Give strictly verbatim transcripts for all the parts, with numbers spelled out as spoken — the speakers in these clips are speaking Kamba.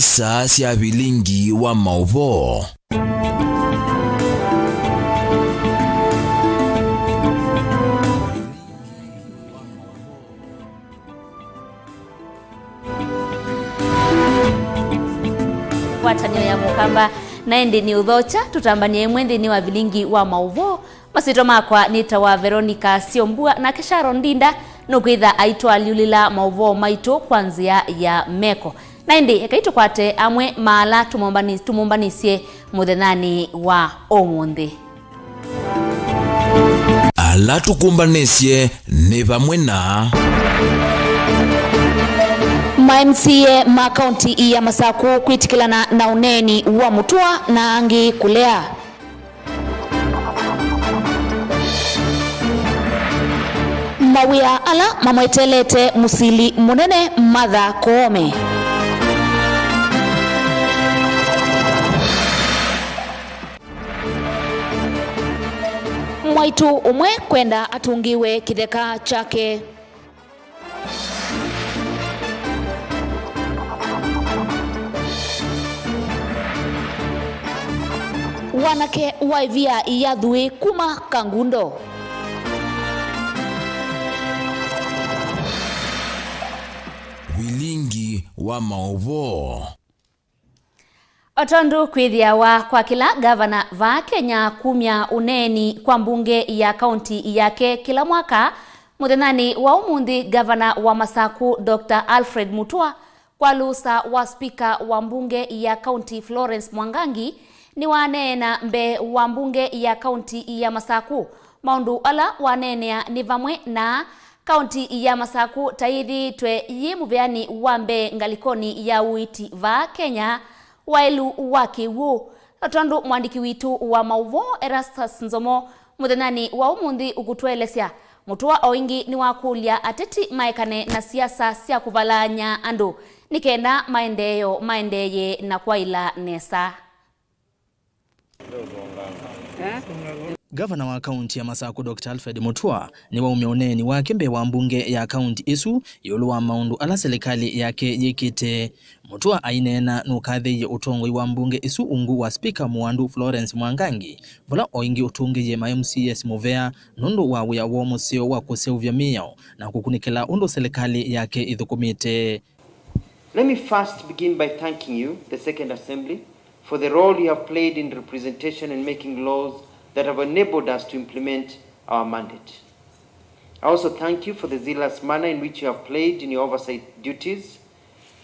Saa sya vilingi wa maũvoo. Ngwatanĩo ya Mũkamba, na ĩndĩ nĩ ũthokya, tũtambany'e ĩmwe nthĩnĩ wa vilingi wa maũvoo. Masyĩtwa makwa nĩtawa Veronica Syombua, nake Sharon Ndinda nũkwĩtha aitũalyũlĩla maũvoo maitũ kwa nzĩa ya meko. Na ĩndĩ, ekai tũkwate amwe ma ala tũmũmbani-, tũmũmbanĩsye mũthenyanĩ wa ũmũnthĩ. Ala tũkũmbanĩsye nĩ vamwe na ma M C A ma kaunti ya Masaku kwĩtĩkĩlana na ũneeni wa Mũtua na angĩ kũlea. Mawĩa ala mamweteelete mũsili mũnene Martha Koome. Mwaitũ ũmwe kwenda atũngĩwe kĩtheka kyake. Wanake wa ĩvia ya Thuĩ kuma Kangundo. Vilingi wa maũvoo. O tondũ kwĩthĩawa kwa kĩla ngavana vaa Kenya kumya ũneeni kwa mbunge ya kaunti yake kĩla mwaka, mũthenyanĩ wa ũmũnthĩ, ngavana wa Masaku, Doctor Alfred Mutua, kwa lũsa wa spika wa mbunge ya kaunti, Florence Mwangangi, nĩwaneena mbee wa mbunge ya kaunti ya Masaku. Maũndũ ala waneenea nĩ vamwe na kaunti ya Masaku ta yĩthĩĩtwe yĩ mũveani wa mbee ngalĩkonĩ ya ũiiti vaa Kenya, waĩlu wa kĩw'ũ. Na tondũ mwandĩki witũ wa maũvoo Erastus Nzomo mũthenyanĩ wa ũmũnthĩ ũkũtũelesya, Mũtua o ĩngĩ nĩwakũlya ateti maekane na siasa sya kũvalaany'a andũ nĩ kenda maendeeo maendeeye na kwaĩla nesa. Ngavana wa kaunti ya Masaku, Doctor Alfred Mutua, nĩwaumya ũneeni wake mbee wa mbunge ya kaunti ĩsu ĩũlũ wa maũndũ ala silikalĩ yake yĩkĩte. Mutua aineena nũkathĩie ũtongoi wa mbunge ĩsu ungu wa spika mũandu Florence Mwangangi, vala o ĩngĩ ũtũngĩie ma M C As mũvea nũndũ wa wĩa woo mũseo wa kũseũvya mĩao na kũkunĩkĩla ũndũ silikalĩ yake ĩthũkũmĩte. Let me first begin by thanking you, the Second Assembly, for the role you have played in representation and making laws that have enabled us to implement our mandate. I also thank you for the zealous manner in which you have played in your oversight duties,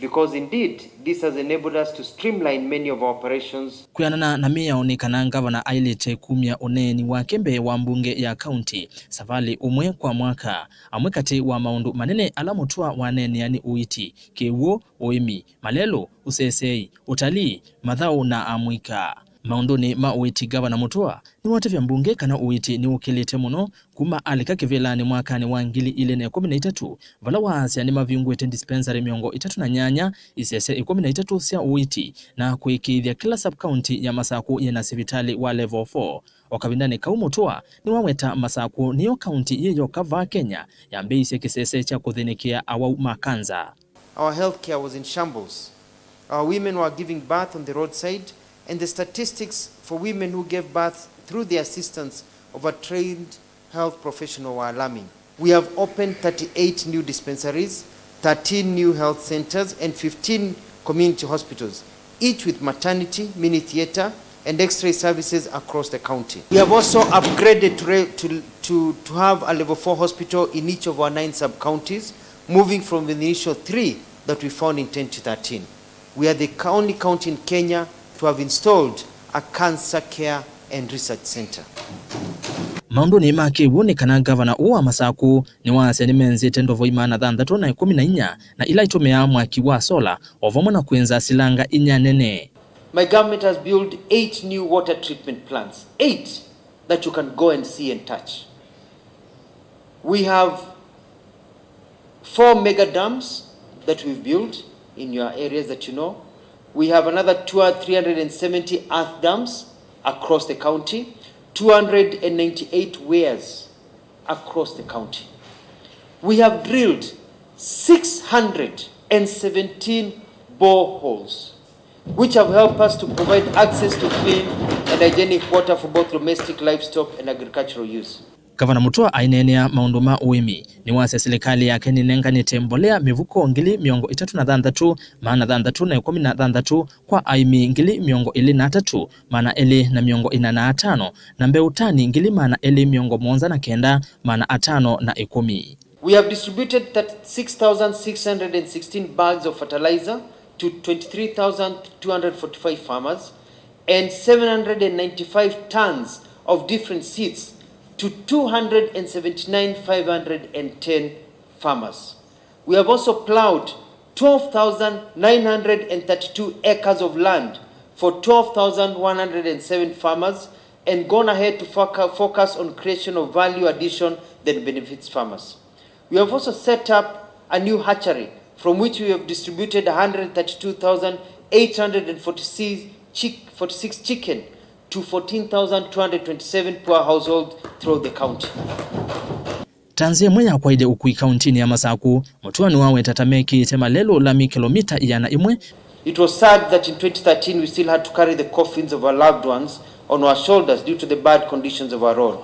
because indeed this has enabled us to streamline many of our operations. Kwĩanana na mĩao nĩ kana ngavana aĩlĩte kumya ũneeni wake mbee wa mbunge ya kaunti savalĩ ũmwe kwa mwaka. Amwe katĩ wa maũndũ manene ala Mutua waneenea nĩ ũiiti, kĩw'ũ, ũĩmi, malelũ, ũseseei, ũtalii, mathaũ na amũika. Maũndũnĩ ma ũiiti, Ngavana Mutua nĩwatavya mbunge kana ũiiti nĩwũkĩlĩte mũno kuma alika kĩvĩlanĩ mwakanĩ wa ngili ilĩ na ĩkũmi na itatũ, vala waasya nĩmavingũĩte dispensary mĩongo ĩtatũ na nyanya, isese ĩkũmi na itatũ sya ũiiti, na kũĩkĩĩthya kĩla sub-county ya Masaku yĩna sivitalĩ wa level four. O kavindanĩ kau, Mutua nĩwaweta Masaku nĩyo kaunti yĩ yoka vaa Kenya yambĩĩisye kĩsese kya kũthĩnĩkĩa awau ma kanza. Our healthcare was in shambles. Our women were giving birth on the roadside, and the statistics for women who gave birth through the assistance of a trained health professional were alarming. We have opened thirty-eight new dispensaries, thirteen new health centers, and fifteen community hospitals, each with maternity, mini theater, and X-ray services across the county. We have also upgraded to re-, to, to, to have a level four hospital in each of our nine sub-counties, moving from the initial three that we found in twenty thirteen. We are the co-, only county in Kenya to have installed a cancer care and research center. Maũndũnĩ ma kĩw'ũ nĩ kana ngavana ũũ wa Masaku nĩwaasya nĩmenzĩte ndovoi maana thanthatũ na ĩkũmi na inya na ila itũmĩaa mwaki wa sola, o vamwe na kwĩnza silanga inya nene. My government has built eight new water treatment plants, eight that you can go and see and touch. We have four mega dams that we've built in your areas that you know. We have another two, three hundred and seventy earth dams across the county, two hundred and ninety-eight weirs across the county. We have drilled six hundred and seventeen bore holes. which have helped us to provide access to clean and hygienic water for both domestic livestock and agricultural use. Gavana Mutua aineenea maũndũ ma ũĩmi, nĩwasya silikalĩ yake nĩnenganĩte mbolea mĩvuko ngili mĩongo ĩtatũ na thanthatũ, maana thanthatũ na ĩkũmi na thanthatũ kwa aĩmi ngili mĩongo ĩlĩ na atatũ, maana elĩ na mĩongo ĩna na atano, na mbeũ tani ngili maana elĩ mĩongo mũonza na kenda, maana atano na ĩkũmi. We have distributed thirty-six thousand six hundred and sixteen bags of fertilizer to twenty-three thousand two hundred forty-five farmers and seven hundred and ninety-five tons of different seeds to two hundred and seventy-nine five hundred and ten farmers. We have also plowed twelve thousand nine hundred and thirty-two acres of land for twelve thousand one hundred and seven farmers and gone ahead to foca-, focus on creation of value addition that benefits farmers. We have also set up a new hatchery from which we have distributed one hundred thirty-two thousand eight hundred and forty-six chick-, forty-six chicken to fourteen thousand two hundred twenty-seven poor households throughout the county. Tanzĩa ĩmwe ya kwaĩlya ũkui kauntinĩ ya Masaku, Mutua nĩwaweta ta mekĩĩte malelũ lami kĩlomita ĩana ĩmwe. It was sad that in twenty thirteen we still had to carry the coffins of our loved ones on our shoulders due to the bad conditions of our road.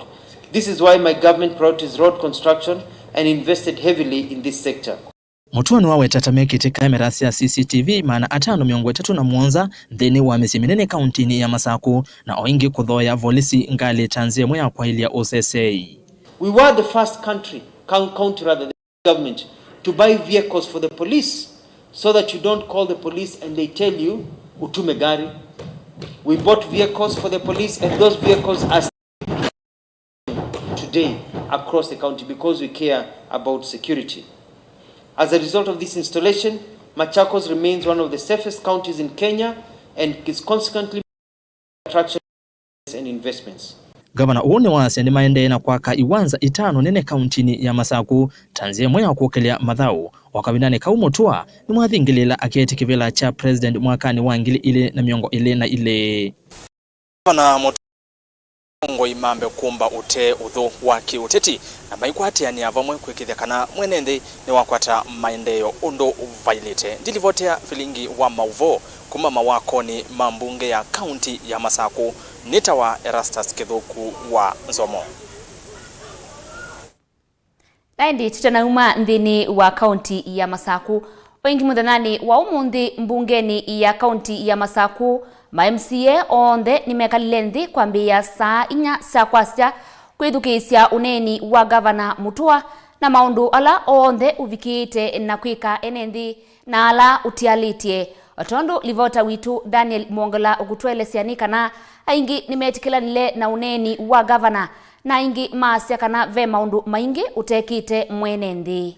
This is why my government prioritized road construction and invested heavily in this sector. Mutua nĩwaweta ta mekĩte kamera sya C C T V maana atano mĩongo ĩtatũ na mũonza nthĩnĩ wa mĩsyĩ mĩnene kauntinĩ ya Masaku, na o ĩngĩ kũthoea volisi ngalĩ ta nzĩa ĩmwe ya kwaĩlya ũsesei. We were the first country, coun-, county rather, the government, to buy vehicles for the police so that you don't call the police and they tell you, "Utume gari." We bought vehicles for the police and those vehicles are today across the county because we care about security. As a result of this installation, Machakos remains one of the safest counties in Kenya and is consequently attraction and investments. Gavana ũũ nĩwasya nĩmaendee na kwaka iwanza itano nene kauntinĩ ya Masaku ta nzĩa ĩmwe ya kũkĩlya mathaũ. O kavindanĩ kau Mutua nĩmwathingĩlĩĩla aketi kĩvĩla kya President mwakanĩ wa ngili ilĩ na mĩongo ĩlĩ na ilĩ. Gavana Mutua Atongoi mambe kũmba ũtee ũthũ wa kĩũteti na maikwatĩanĩa vamwe kwĩkĩthya kana mwene nthĩ nĩwakwata maendeeo ũndũ vaĩlĩte. Ndilivotea Vilingi wa Maũvoo kuma mawakonĩ ma mbunge ya kaunti ya Masakũ, nĩ ta wa Erastus Kĩthũku wa Nzomo. Na ĩndĩ tũtanauma nthĩnĩ wa kaunti ya Masakũ, o ĩngĩ mũthenyanĩ wa ũmũnthĩ mbungenĩ ya kaunti ya Masakũ, ma M C A onthe nĩmekalile nthĩ kwambĩĩa saa inya sya kwasya kwĩthukĩĩsya ũneeni wa Gavana Mutua na maũndũ ala onthe ũvikĩĩte na kwĩka ene nthĩ na ala ũtialĩtye. O tondũ livota witũ Daniel Mwongela ũkũtũelesya nĩ kana aingĩ nĩmetĩkĩlanile na ũneeni wa gavana, na aingĩ maasya kana ve maũndũ maingĩ ũtekĩte mwene nthĩ.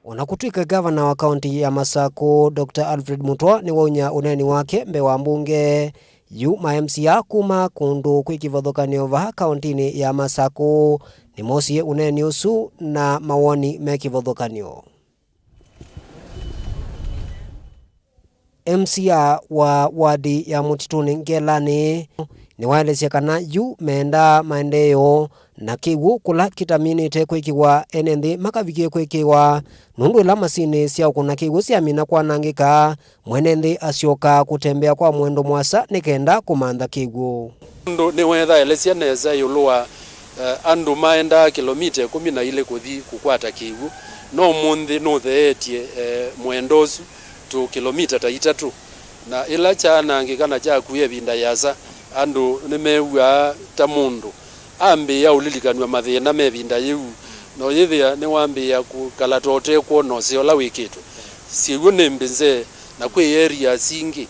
O na kũtw'ĩka gavana wa kaunti ya Masakũ, Doctor Alfred Mutua nĩwaũnya ũneeni wake mbee wa mbunge, yu ma M C A kuma kũndũ kwĩ kĩvathũkany'o vaa kauntinĩ ya Masakũ nĩmoosie ũneeni ũsu na mawoni me kĩvathũkany'o. M C A wa wadi ya Mũtitũnĩ Ngelanĩ nĩwaelesya kana yu mendaa maendeeo na kĩw'ũ kũla kĩtaminĩte kwĩkĩwa ene nthĩ makavikie kwĩkĩwa, nũndũ ĩla masinĩ sya ũkũna kĩw'ũ syamina kwanangĩka, mwene nthĩ asyoka kũtembea kwa mwendo mũasa nĩ kenda kũmantha kĩw'ũ. Ũndũ nĩwethaelesya nesa ĩũlũ wa, eh, andũ maendaa kĩlomita ĩkũmi na ilĩ kũthi kũkwata kĩw'ũ, no ũmũnthĩ nũtheetye, eh, mwendo ũsu tũ kĩlomita ta itatũ. Na ĩla kyaanangĩka na kyakuya ĩvinda yĩasa, andũ nĩmew'aa ta mũndũ ambĩĩa ũlilikanw'a mathĩna me ĩvinda yĩu, na ũyĩthĩa nĩwambĩĩa kũkala ta ũtekwona ũseo ũla wĩkĩtwe. Syĩw'ũ nĩ mbĩnze, na kwĩ areas ingĩ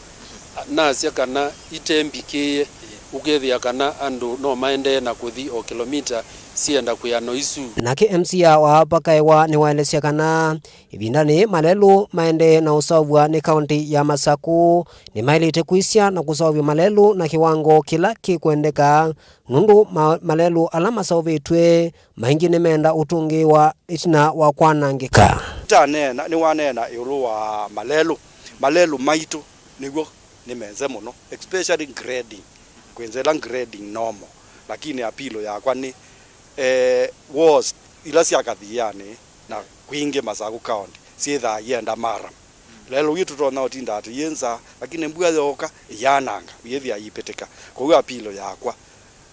nasya kana ite mbikĩĩe, ũkethĩa kana andũ no maendee na kũthi o kĩlomita sienda kwĩano isu. Nake M C A wa Apakaewa nĩwaelesya kana ĩvindanĩ malelũ maendee na ũseũvw'a nĩ kaunti ya Masakũ, nĩmaĩlĩte kwĩsya na kũseũvya malelũ na kĩwango kĩla kĩkwendeka, nũndũ ma-, malelũ ala maseũvĩtw'e maingĩ nĩmenda ũtũngĩĩwa ĩtina wa kwanangĩka. Taneena, nĩwaneena ĩũlũ wa malelũ. Malelũ maitũ nĩw'o nĩ menze mũno, especially grading, kwĩnza ĩla grading normal. Lakini apilo yakwa nĩ, eh, walls ila sya kathianĩ na Kwingĩ Masaku County syĩthaa ienda maram. Lelũ yu tũtonya ũtinda atĩ yĩ nza, lakini mbua yooka, ĩyananga, yĩthĩa yipĩtĩka. Kwoou apilo yakwa,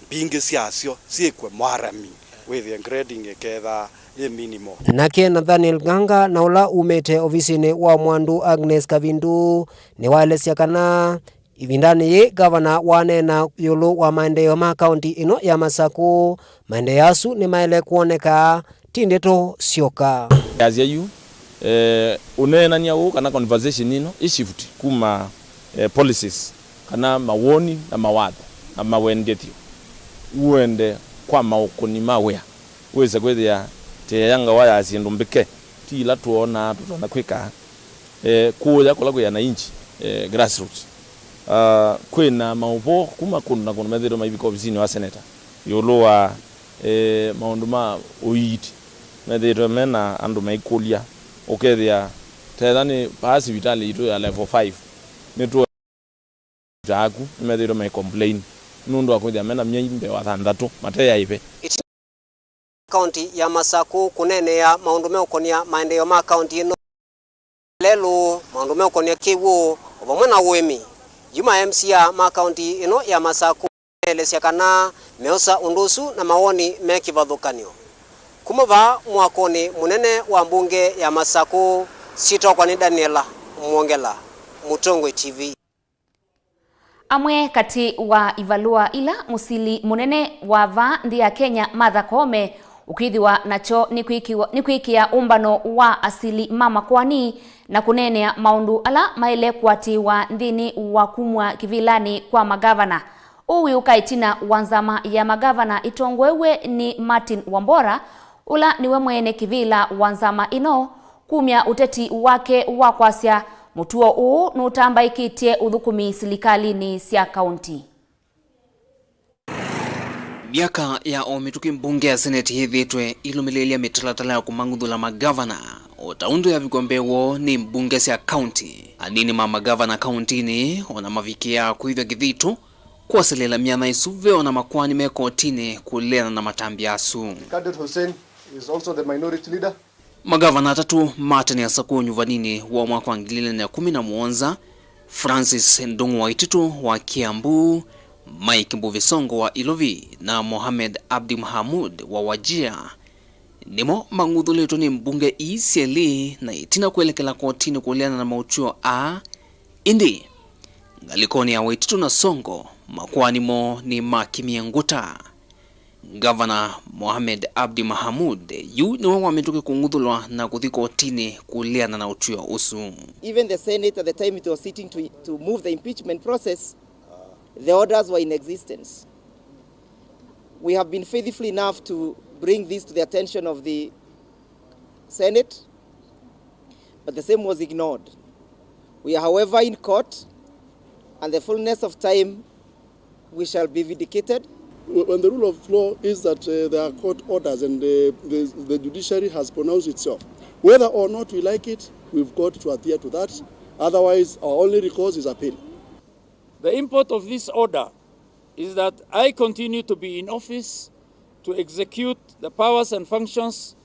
mbingĩ syasyo syĩkwe mwarami, wĩthĩe grading ĩkethaa yĩ minimal. Nake Nathaniel Ng'anga, na ũla umĩte ovisinĩ wa Mwandu Agnes Kavindu, nĩwaelesya kana ĩvindanĩ yĩĩ ngavana waneena ĩũlũ wa maendeeo ma kaunti ĩno ya Masaku, maendeeo asu nĩmaĩle kwoneka, ti ndeto syoka. Yasya yu, eh, ũneenany'a ũũ kana conversation ĩno ĩ shift kuma, eh, policies kana mawoni na mawatho na mawendekethyo, ũende kwa maũkũni ma wĩa, wĩse kwĩthĩa tĩ aya ngawa ya syĩndũ mbĩke, ti ila twoonaa tũtonya kwĩka, eh, kũũya kũla kwĩ ananchi, eh, grassroots. Ah, kwĩ na maũvoo kuma kũndũ na kũndũ methĩĩtwe maivika ovisinĩ wa seneta ĩũlũ wa, eh, maũndũ ma ũiiti. Methĩĩtwe me na andũ maikũlya, ũkethĩa tetha nĩ vaa sivitalĩ yitũ ya level five, nĩtũ- ta aku nĩmethĩĩtwe mai complain nũndũ wa kwĩthĩa mena myei mbee wa thanthatũ mate aive. Kaunti ya Masaku kũneenea maũndũ meũkonia maendeeo ma kaunti ĩno, lelũ, maũndũ meũkonia kĩw'ũ, o vamwe na ũĩmi. Yu ma M C A ma kaunti ĩno ya Masaku meelesya kana meosa ũndũ ũsu na mawoni me kĩvathũkany'o. Kuma vaa mwakonĩ mũnene wa mbunge ya Masaku, syĩtwa kwa nĩ Daniela Mwongela, Mũtongoi T V. Amwe katĩ wa ivalũa ila mũsili mũnene wa vaa nthĩ ya Kenya, Martha Koome, ũkwĩthĩwa nakyo nĩ kwĩkĩwa-, nĩ kwĩkĩa ũmbano wa asili ma makoani na kũneenea maũndũ ala maĩle kũatĩĩwa nthĩnĩ wa kumw'a kĩvĩlanĩ kwa magavana. Ũũ wĩũka ĩtina wa nzama ya magavana ĩtongoew'e nĩ Martin Wambora, ũla nĩwe mwene kĩvĩla wa nzama ĩno, kumya ũteti wake wa kwasya mũtuo ũũ nũtambaĩkĩtye ũthũkũmi silikalĩnĩ sya kaunti. Myaka ya o mĩtũkĩ, mbunge ya seneti yĩthĩĩtwe ĩilũmĩlĩĩlya mĩtalatala ya kũmang'uthũla magavana, o ta ũndũ yavikwa mbee woo nĩ mbunge sya kaunti. Anini ma magavana kauntinĩ o na mavikĩaa kwĩthwa kĩthito kũasilĩla myanya ĩsu ve o na makoani me kotinĩ kũleana na matambya asu. Cadet Hussein is also the minority leader. Magavana atatũ ma tene asakũũ nyuvaninĩ wa mwaka wa ngili ilĩ na ĩkũmi na mũonza, Francis Ndung'u Waititu wa Kiambu, Mike Mbuvi Sonko wa Ilovi, na Mohamed Abdi Mahamud wa Wajir, nĩmo mang'uthũlĩtwe nĩ mbunge ii syelĩ na ĩtina kwelekela kotinĩ kũleana na maũtw'ĩo aa. Ĩndĩ ngalĩkonĩ ya Waititu na Sonko, makoani moo nĩmakimie ngũta. Ngavana Mohamed Abdi Mahamud yu nĩwe wa mĩtũkĩ kũng'uthũlwa na kũthi kotinĩ kũleana na ũtw'ĩo ũsu. Even the Senate at the time it was sitting to, to move the impeachment process, the orders were in existence. We have been faithful enough to bring this to the attention of the Senate, but the same was ignored. We are, however, in court, and the fullness of time we shall be vindicated. When the rule of law is that, uh, there are court orders and, uh, the, the judiciary has pronounced itself, whether or not we like it, we've got to adhere to that. Otherwise, our only recourse is appeal. The import of this order is that I continue to be in office to execute the powers and functions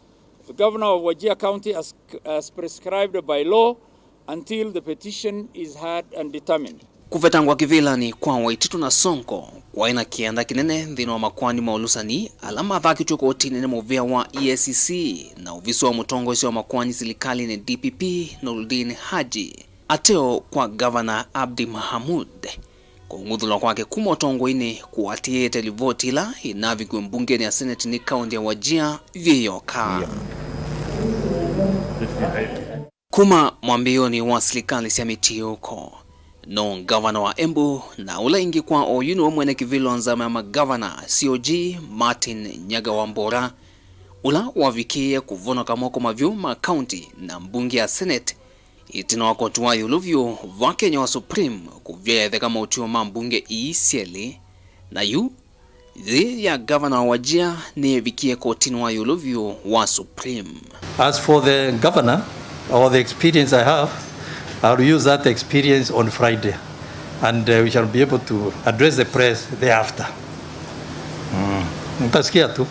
of the governor of Wajir County as, as prescribed by law until the petition is heard and determined. Kũvetangwa kĩvĩlanĩ kwa Waititu na Sonko kwaĩ na kĩanda kĩnene nthĩnĩ wa makoani ma ũlũsani ala mathakĩtw'e kotinĩ nĩ mũvĩa wa E A C C na ovisi wa mũtongoesya wa makoani silikalĩnĩ D P P, Noordin Haji. Ateo kwa Ngavana Abdi Mahamud. Kũng'uthũlwa kwake kuma ũtongoinĩ kũatĩĩte livoti ĩla ĩnavikiwe mbungenĩ ya Senate nĩ kaunti ya Wajir vyĩ yoka. Kuma mwambĩĩonĩ wa silikalĩ sya mĩtiũko, no ngavana wa Embu na ũla ĩngĩ kwa oyu nĩwe mwene kĩvĩla nzama ya magavana C O G Martin Nyaga Wambora, ũla wavikĩie kũvonoka moko mavyũ ma kaunti na mbunge ya Senate, ĩtina wa koti wa ĩũlũ vyũ va Kenya wa Supreme kũvyaĩtheka maũtw'ĩo ma mbunge ii syelĩ, na yu yĩ ya ngavana wa Wajir nĩĩvikie kotinĩ wa ĩũlũ vyũ wa Supreme. As for the governor, or the experience I have, I'll use that experience on Friday, and, uh, we shall be able to address the press thereafter. Mm. Mtasikia tu.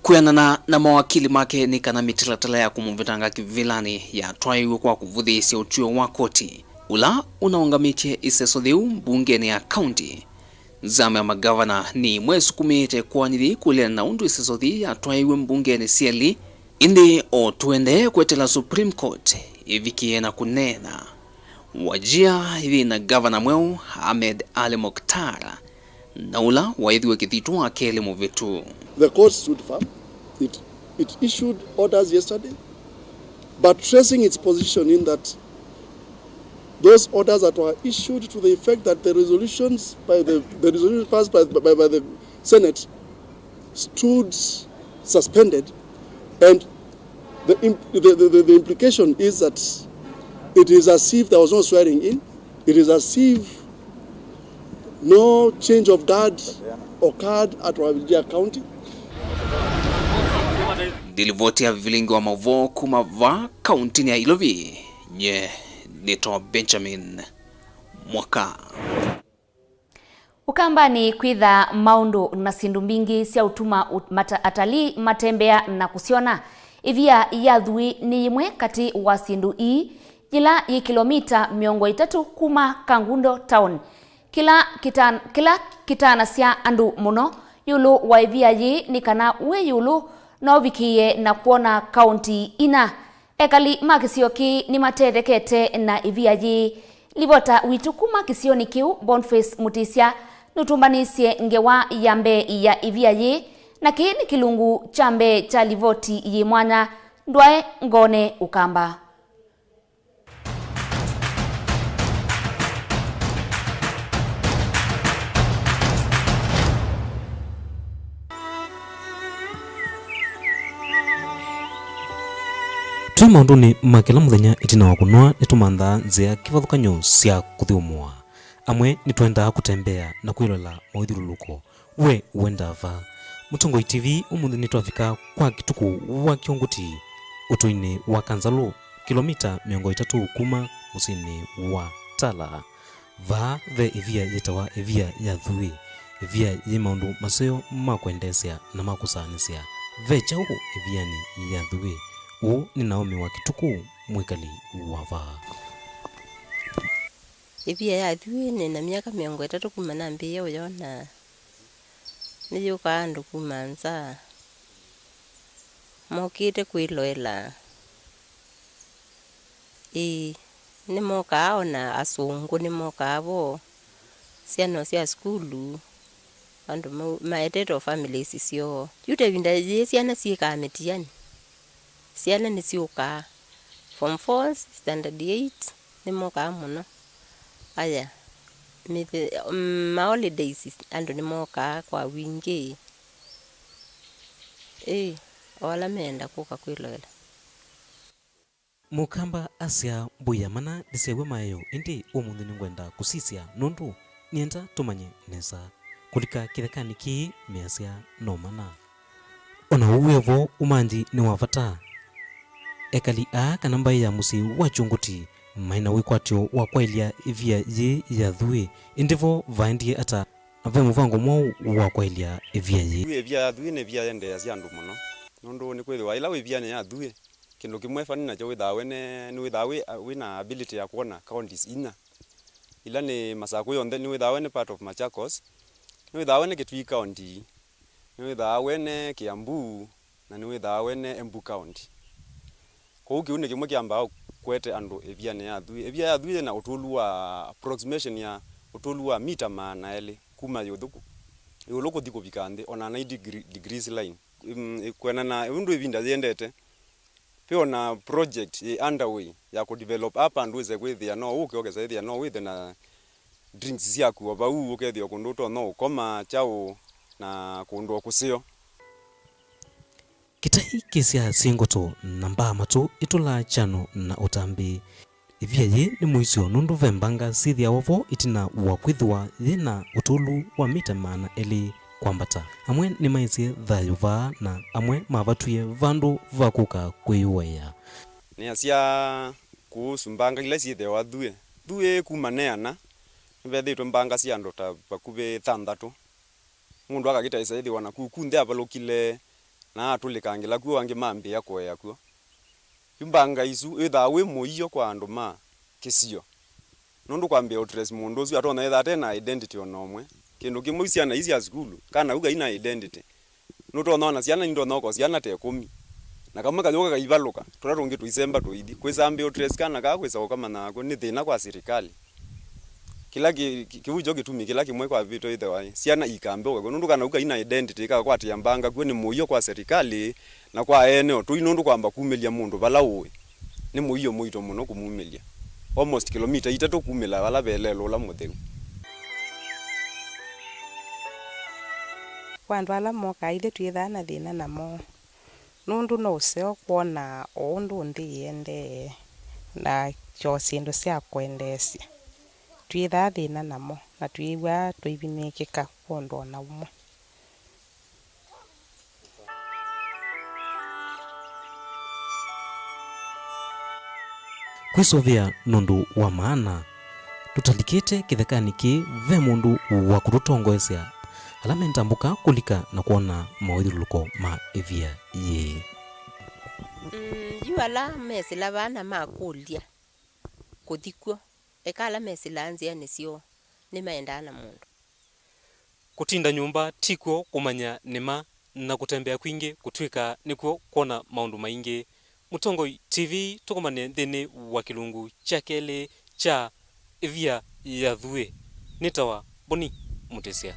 Kwĩanana na mawakili make, nĩ kana mĩtalatala ya kũmũvetanga kĩvĩlanĩ yatwaĩiw'e kwa kũvũthĩĩsya ũtw'ĩo wa koti ũla ũnaũngamĩtye ĩseso yĩu mbungenĩ ya kaunti. Nzama ya magavana nĩ ĩmwe ĩsukumĩĩte kũanĩthya ĩkũlĩana na ũndũ ĩseso yĩĩ yatwaĩiw'e mbungenĩ syelĩ. Ĩndĩ o tũendee kweteela Supreme Court ĩvikĩe na kũneena, Wajir yĩ na gavana mweũ Ahmed Ali Muktar, na ũla waĩthĩwe kĩthitũ wa kelĩ mũvĩtu. The court stood firm. It, it issued orders yesterday, buttressing its position in that those orders that were issued to the effect that the resolutions by the, the resolution passed by, by, by the Senate stood suspended, and the, imp- the, the, the, the implication is that it is as if there was no swearing in, it is as if no change of guard occurred at Wajir County. Ndilivoti ya vilingi wa mavoo kuma va kaunti ya Ilovi, nye nĩtawa Benjamin Mwaka. Ũkambanĩ kwĩthaa maũndũ na syĩndũ mbingĩ sya ũtuma ũ- mata- atalii matembea na kũsyona. Ĩvia ya Thuĩ nĩ yĩmwe katĩ wa syĩndũ ii, yĩla yĩ kĩlomita mĩongo ĩtatũ kuma Kangundo Town. Kĩla kĩtan- kĩla kĩtanasya andũ mũno ĩũlũ wa ĩvia yĩĩ nĩ kana wĩ ĩũlũ no ũvikĩĩe na kwona kaũnti ina. Ekali ma kĩsio kĩĩ nĩmatethekete na ĩvia yĩĩ. Livota witũ kuma kĩsionĩ kĩu, Boniface Mutisya, nũtũmbanĩsye ngewa ya mbee ya ĩvia yĩĩ, na kĩĩ nĩ kĩlungu kya mbee kya livoti yĩ mwanya, ndwae ngone Ũkamba. Twĩ maũndũnĩ ma kĩla mũthenya ĩtina wa kũnwa, nĩtũmanthaa nzĩa kĩvathũkany'o sya kũthyũmũa. Amwe nĩtwendaa kũtembea na kwĩlola mawĩthyũlũlũko. We wendaa va? Mũtongoi T V ũmũnthĩ nĩtwavika kwa kĩtukũ wa Kĩũngũti, ũtũinĩ wa Kanzalũ, kĩlomita mĩongo ĩtatũ kuma mũsyĩnĩ wa Tala. Vaa ve ĩvia yĩtawa ĩvia ya Thuĩ. Ĩvia yĩ maũndũ maseo ma kwendeesya na ma kũsaanĩsya. Ve kyaũ ĩvianĩ ya Thuĩ? Ũũ nĩ Naomi wa Kĩtukũ, mwĩkali wa vaa. Ĩvia ya Thuĩ nĩ na myaka mĩongo ĩtatũ kuma nambĩĩe ũyona. Nĩyũkaa andũ kuma nza mokĩte kwĩloela. Ĩĩ, nĩmokaa, o na asũngũ nĩmokaa vo, syana sya sukulu, andũ mau- maetetwe o families syoo. Yu ta ĩvinda yĩĩ syana syĩkaa mĩtiani, syana nĩsyũkaa, form four, standard eight, nĩmokaa mũno. Aya, mĩthe- mm, ma holidays andũ nĩmokaa kwa wingĩ. Ĩĩ, o ala meenda kũka kwĩloela. Mũkamba asya, mbũi ya mana ndĩsew'a maeo, ĩndĩ ũmũnthĩ nĩngwenda kũsisya, nũndũ nĩenda tũmanye nesa. Kũlika kĩthekanĩ kĩĩ, measya no mana. O na ũu wĩ vo, ũmanthi nĩ wa vata. Ekali aa kana mbaĩ ya mũsyĩ wa Kyũngũti maĩ na wĩkwatyo wa kwaĩlya ĩvia yĩĩ ya Thuĩ, ĩndĩ vo vaendie ata, na ve mũvango mwaũ wa kwaĩlya ĩvia yĩĩ? Thuĩ, ĩvia ya Thuĩ nĩ ĩvia yendeeasya andũ mũno, nũndũ nĩkwĩthĩwa ĩla wĩ ĩvianĩ ya Thuĩ, kĩndũ kĩmwe funny nakyo wĩthaa wene, nĩwĩthaa wĩ, wĩ na ability ya kwona counties inya. Ila nĩ Masakũ yonthe, nĩwĩthaa wene part of Machakos, nĩwĩthaa wene Kitui County, nĩwĩthaa wene Kiambu, na nĩwĩthaa wene Embu County. Kwoou kĩu nĩ kĩmwe kĩambaa kũete andũ ĩvianĩ ya Thuĩ. Ĩvia ya Thuĩ yĩ na ũtũlu wa approximation ya ũtũlu wa mita maana elĩ kuma ĩũthũ kũ-, ĩũlũ kũthi kũvika nthĩ, o na ninety degree- degrees line. Mm, kwĩanana ũndũ ĩvinda yĩendete, ve o na project yĩ underway ya kũdevelop up andũ wĩse kwĩthĩa no ũke ũkesa ĩthĩa no wĩthe na drinks syaku o vau, ũkethĩa o kũndũ ũtonya ũkoma, kyaũ, na kũndũ o kũseo. Kĩtai kĩsyaa syĩ ngoto na mbaa matũ itũlaa kyano na ũtambĩ. Ĩvia yĩĩ nĩ mũisyo nũndũ ve mbanga syĩthĩawa vo ĩtina wa kwĩthĩwa yĩ na ũtũlu wa mita maana elĩ kwambata. Amwe nĩmaisye thayũ vaa na amwe mavatwie vandũ va kũka kwĩyũaĩa. Nĩasya kũhusu mbanga ila syĩthĩawa Thuĩ. Thuĩ kuma neana, nĩvethĩĩtwe mbanga sya andũ ta vakuvĩ thanthatũ. Mũndũ akakĩtaĩsa ĩthĩwa na kuku nthĩ avalũkile na atũlĩkangĩla kw'o, angĩ mambĩĩa kũea kw'o. Yu mbanga isu wĩthaa wĩ mũio kwa andũ ma kĩsio. Nũndũ kwambĩĩa ũtrace mũndũ ũsu atonya ethĩa ate na identity o na ũmwe. Kĩndũ kĩmwe syana ii sya sukulu, kana kau kai na identity. Nũtonya ona syana, nĩndonya ũko syana ta ĩkũmi. Na kamwe kayũka kaivalũka, tũla tũngĩ tũisemba tũithi. Kwĩsambĩa ũtrace kana kaa kwĩsa ũkamanya kw'o nĩ thĩna kwa sirikali. Kĩla kĩ-, kĩ-, kĩu kyo kĩtumi kĩla kĩmwe kwavĩtwe ĩthĩwa syana ikambĩũka kw'o, nũndũ kana kau kai na identity, ĩkakwatĩa mbanga kw'o nĩ mũio kwa serikali na kwa ene o tũi, nũndũ kwamba kumĩlya mũndũ vala ũĩ nĩ mũio mũito mũno kũmumĩlya, almost kilomita itatũ kumĩla vala ve lelũ ũla mũtheu. Kwa andũ ala mokaa, ithyĩ twĩthaa na thĩna namo. Nũndũ no ũseo kwona o ũndũ nthĩ ĩendee, na kyo syĩndũ sya kwendeesya. Twĩthaa thĩna namo, na twĩw'aa tũivinĩkĩka kwondũ o na ũmwe. Kwĩsũvĩa nũndũ wa maana. Tũtalikĩte kĩthekanĩ kĩĩ, ve mũndũ wa kũtũtongoesya ala mentambũka kũlika na kwona mawĩthyũlũlũko ma ĩvia yĩĩ. Mm, yu ala mesĩla vaa na makũlya kũthi kw'o, eka ala mesĩlaa nzĩanĩ syoo nĩmaendaa na mũndũ. Kũtinda nyũmba ti kw'o kũmanya nĩma, na kũtembea kwingĩ kũtw'ĩka nĩkw'o kwona maũndũ maingĩ. Mũtongoi T V tũkomane nthĩnĩ wa kĩlungu kya kelĩ kya Ĩvia ya Thuĩ. Nĩtawa Boni Mũtĩsya.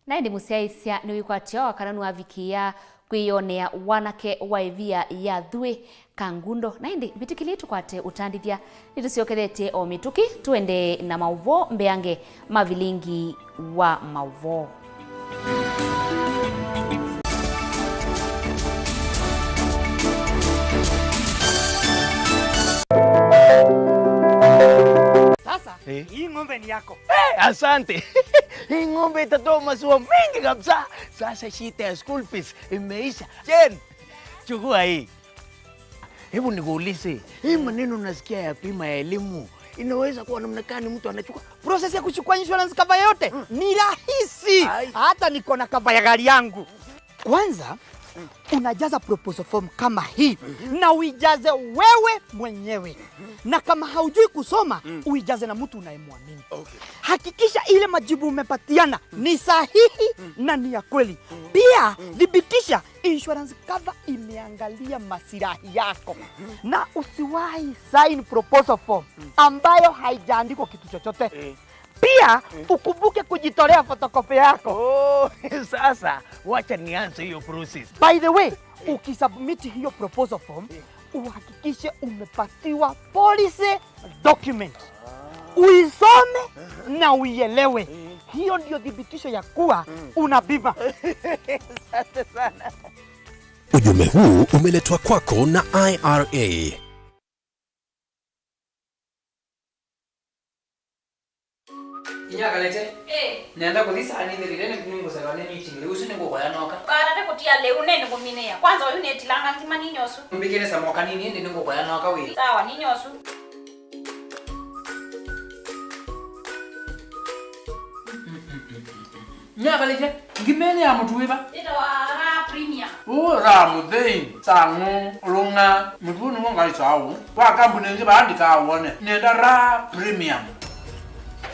Na ĩndĩ mũsyaĩĩsya nĩwĩkwatya o kana nĩwavikĩĩa kwĩyonea wanake wa ĩvia ya Thuĩ Kangundo. Na ĩndĩ mbĩtĩkĩlei tũkwate ũtandĩthya, nĩtũsyokethetye o mĩtũkĩ, tũendee na maũvoo mbeange ma vilingi wa maũvoo. Sasa, eh, hii ng'ombe ni yako. Eh, asante. Hii ng'ombe itatoa maziwa mengi kabisa. Sasa shida ya school fees imeisha. Jen, chukua hii. Hebu nikuulize, hii maneno nasikia ya bima ya elimu, inaweza kuwa namna gani mtu anachukua? Process ya kuchukua insurance cover yote ni rahisi. Ai. Hata niko na cover ya gari yangu. Kwanza, unajaza proposal form kama hii, na uijaze wewe mwenyewe. Na kama haujui kusoma, uijaze na mtu unayemwamini. Okay. Hakikisha ile majibu umepatiana ni sahihi na ni ya kweli. Pia, thibitisha insurance cover imeangalia masilahi yako. Na usiwahi sign proposal form ambayo haijaandikwa kitu chochote. Eh. Pia, eh, ukumbuke kujitolea photocopy yako. Oh, sasa, wacha nianze hiyo process. By the way, eh, ukisubmit hiyo proposal form, eh, uhakikishe umepatiwa policy document. Ah. Uisome, eh, na uielewe. Eh. Hiyo ndio thibitisho ya kuwa, mm, una bima. Asante sana. Ujumbe huu umeletwa kwako na I R A. Inya Kalete. Eh. Nenda kũthi saa nĩ thirire nĩ nĩngũselewa nĩ meeting lĩu, ũsu nĩngũkoya noka. Karate kũtia lĩu nĩ nĩkũminĩa. Kwanza ũyu nĩtilanga ngima ninyosu. Mbikĩre samoka nini ĩndĩ nĩngũkoya noka wĩ. Sawa, ninyosu. Nyakalĩte, ngima ĩno ya mũtu wĩva? Ĩtawa Raha Premium. Ũ, Raha mũthei, Sang'ũ, Lũng'a, mũtu ũũ nĩw'o ngaĩsaa ũũ. Wa kambuni ĩngĩ vaa ndikawone. Nenda Raha Premium.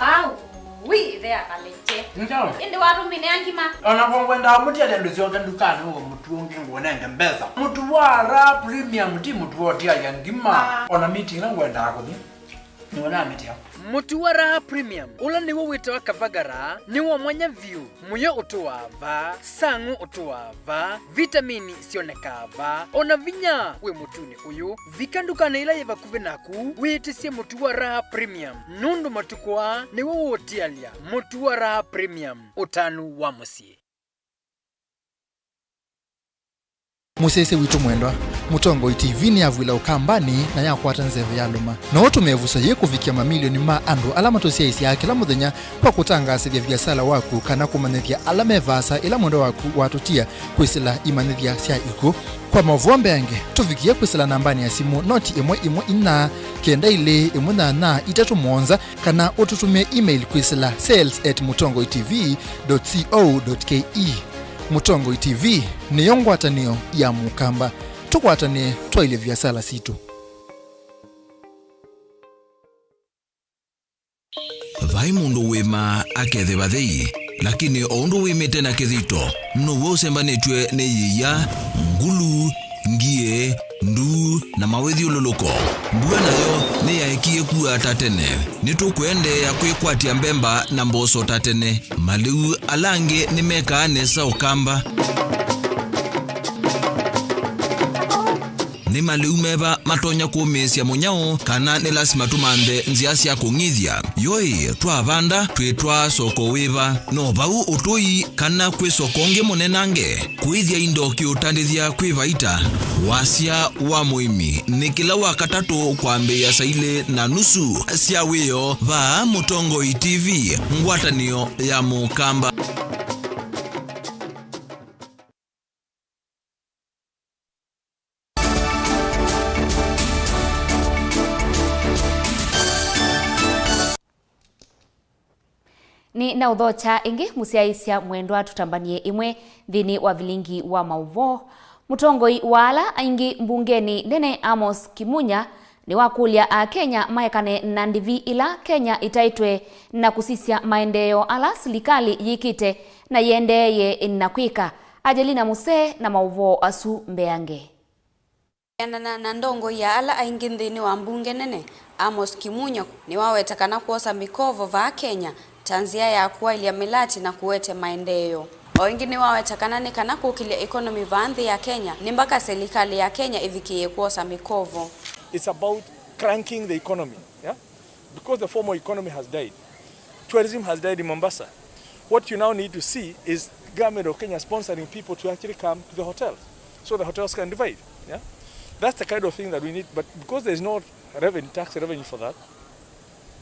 Au, wi, ĩthe Akalĩte. Nĩ kyaũ? Ĩndĩ watũmĩnĩa ngima. Ona kwa ngwendaa mũtialya ndũsyoke ndukanĩ ũwe mũtu ũngĩ ngũnenge mbesa. Mũtu wa Raha Premium ti mũtu wa ũtialya ngima. Ah. Ona meeting ĩla ngwendaa kũthi. Nĩwona mĩtĩ yao. Mũtu wa Raha Premium, ũla nĩw'o wĩtawa Kavagara, nĩ wa mwanya vyũ. Mũyo ũtũaa vaa, Sang'ũ ũtũaa vaa, vitamini syonekaa vaa, o na vinya wĩ mũtunĩ ũyũ. Vika ndukanĩ ĩla yĩ vakuvĩ naku, wĩtĩsye mũtu wa Raha Premium, nũndũ matukũ aa nĩw'o ũũtialya. Mũtu wa Raha Premium, ũtanu wa mũsyĩ. Mũsyaĩĩsya witũ mwendwa, Mũtongoi T V nĩyavw'ĩla Ũkambanĩ na yakwata nzeve ya lũma. No ũtũme ĩvuso yĩĩ kũvikĩa mamilioni ma andũ ala matũsyaĩĩsyaa kĩla mũthenya kwa kũtangaasĩthya viasala waku kana kũmanyĩthya ala me vaasa ĩla mwendwa waku watũtia kwĩsĩla imanyĩthya sya ikw'ũ. Kwa maũvoo mbeange, tũvikĩe kwĩsĩla nambanĩ ya simũ noti ĩmwe ĩmwe inya kenda ilĩ ĩmwe nyanya itatũ mũonza, kana ũtũtũmĩe email kwĩsĩla sales at mutongoi T V dot co dot K E. Mũtongoi T V nĩyo ngwatanĩo ya Mũkamba. Tũkwatanĩe twaĩlye viasala sitũ. Vai mũndũ wĩmaa akethĩwa thei, lakini o ũndũ wĩmĩte na kĩthito, now'o ũsembanĩtw'e nĩ yĩia, ngulu, ngie, nduu, na mawĩthyũlũlũko. Mbua nayo nĩyaekie kua ta tene. Nĩtũkũendeea kwĩkwatya mbemba na mboso ta tene. Malĩu ala angĩ nĩmekaa nesa Ũkamba. Nĩ malĩu meva matonya kũmĩĩsya mũnyao, kana nĩ lasima tũmanthe nzĩa sya kũng'ithya? Yoi, twavanda, twĩtwaa soko wĩva? No vau ũtũi, kana kwĩ soko ũngĩ mũnenange? Kũĩthya indo kĩũtandĩthya kwĩ vaita. Wasya wa mũĩmi nĩ kĩla wa katatũ kwambĩĩa saa ilĩ na nusu sya wĩoo vaa Mũtongoi T V, ngwatanĩo ya Mũkamba. Nĩ na ũthokya ĩngĩ mũsyaĩĩsya mwendwa tũtambanie ĩmwe nthĩnĩ wa vilingi wa maũvoo. Mũtongoi wa ala aingĩ mbungenĩ nene Amos Kimunya nĩwakũlya Akenya maekane na ndivi ĩla Kenya ĩtaĩtwe na kũsisya maendeeo ala silikalĩ yĩkĩte na yĩendeeye na kwĩka. Angelina Musee na maũvoo asu mbeange. Kwĩanana na ndongoi ya ala aingĩ nthĩnĩ wa mbunge nene, Amos Kimunya nĩwaweta kana kwosa mĩkovo vaa Kenya ta nzĩa ya kũaĩlya mĩlatĩ na kũete maendeeo. O ĩngĩ nĩwaweta kana nĩ kana kũkĩlya economy vaa nthĩ ya Kenya, nĩ mbaka selikalĩ ya Kenya ĩvikĩĩe kwosa mĩkovo. It's about cranking the economy, yeah? Because the formal economy has died. Tourism has died in Mombasa. What you now need to see is government of Kenya sponsoring people to actually come to the hotel, so the hotels can revive. Yeah? That's the kind of thing that we need. But because there's no revenue, tax revenue for that,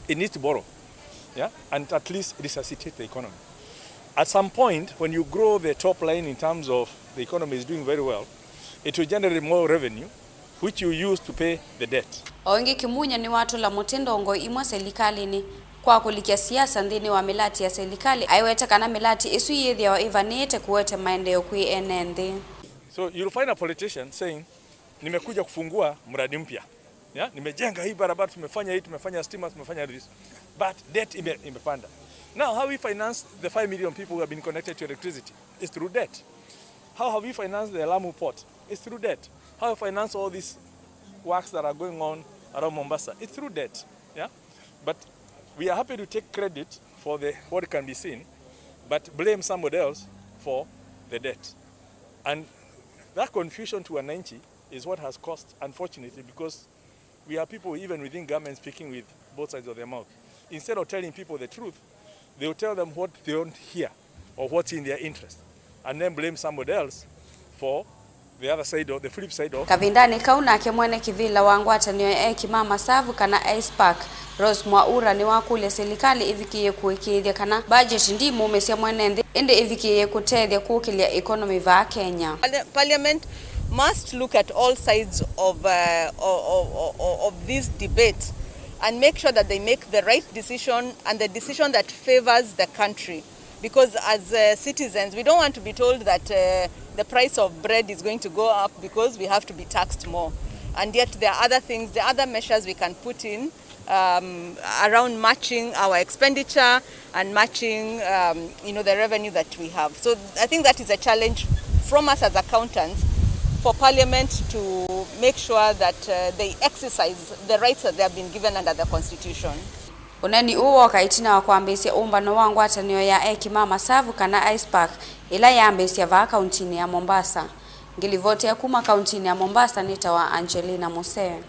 it needs to borrow. Yeah? And at least resuscitate the economy. At some point, when you grow the top line in terms of the economy is doing very well, it will generate more revenue, which you use to pay the debt. O ĩngĩ, Kimunya nĩwatũla mũtĩ ndongoi imwe selikalĩnĩ kwa kũlikya siasa nthĩnĩ wa mĩlatĩ ya selikalĩ, aiweta kana mĩlatĩ ĩsu yĩthĩawa ĩvanĩĩte kũete maendeeo kwĩ ene nthĩ. So you'll find a politician saying, "Nimekuja kufungua mradi mpya. Yeah? Nimejenga hii barabara, tumefanya hii, tumefanya stima, tumefanya this." But debt ime-, imepanda. Now, how we finance the five million people who have been connected to electricity? It's through debt. How have we financed the Lamu port? It's through debt. How we finance all these works that are going on around Mombasa? It's through debt. Yeah? But we are happy to take credit for the, what can be seen, but blame somebody else for the debt. And that confusion to wananchi is what has caused, unfortunately, because we have people even within government speaking with both sides of their mouth. Instead of telling people the truth, they will tell them what they don't hear or what's in their interest, and then blame somebody else for the other side of, the flip side of. Kavindanĩ kau nake mwene kĩvĩla wa ngwatanĩo ya eki ma masavu kana AISPAC, Rose Mwaura nĩwakũlya silikalĩ ĩvikĩĩe kũĩkĩĩthya kana budget ndimũmĩsya mwene nthĩ, ĩndĩ ĩvikĩĩe kũtethya kũkĩlya economy vaa Kenya. Parlia-, Parliament must look at all sides of, uh, of, of, of, of this debate and make sure that they make the right decision and the decision that favors the country. Because as, uh, citizens, we don't want to be told that, uh, the price of bread is going to go up because we have to be taxed more. And yet there are other things, there are other measures we can put in, um, around matching our expenditure and matching, um, you know, the revenue that we have. So I think that is a challenge from us as accountants for Parliament to make sure that, uh, they exercise the rights that they have been given under the Constitution. Ũneeni ũũ woka ĩtina wa kwambĩĩsya ũmbano wa ngwatanĩo ya eki ma masavu kana AISPAC, ĩla yambĩĩsya vaa kauntinĩ ya Mombasa. Ngĩlivoti ya kuma kauntinĩ ya Mombasa nĩtawa Angelina Musee.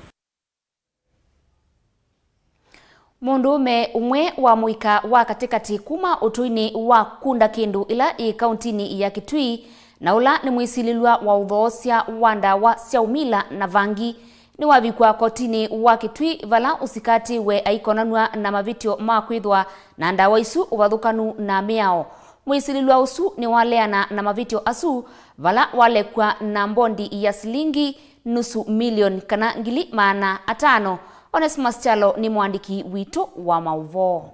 Mũndũũme ũmwe wa mũika wa katĩkatĩ kuma ũtũinĩ wa Kunda Kĩndũ ĩla ĩ kauntinĩ ya Kitui Na ũla nĩ mwĩsilĩlw'a wa ũthoosya wa ndawa sya ũmila na vangi nĩwavikw'a kotinĩ wa Kitui, vala ũsikatĩwe aikonanw'a na mavĩtyo ma kwĩthwa na ndawa isu ũvathũkanu na mĩao. Mwĩsilĩlw'a ũsu nĩwaleana na mavĩtyo asu, vala walekw'a na mbondi ya silingi nusu milioni kana ngili maana atano. Onesmus Kyalo nĩ mũandĩki witũ wa maũvoo.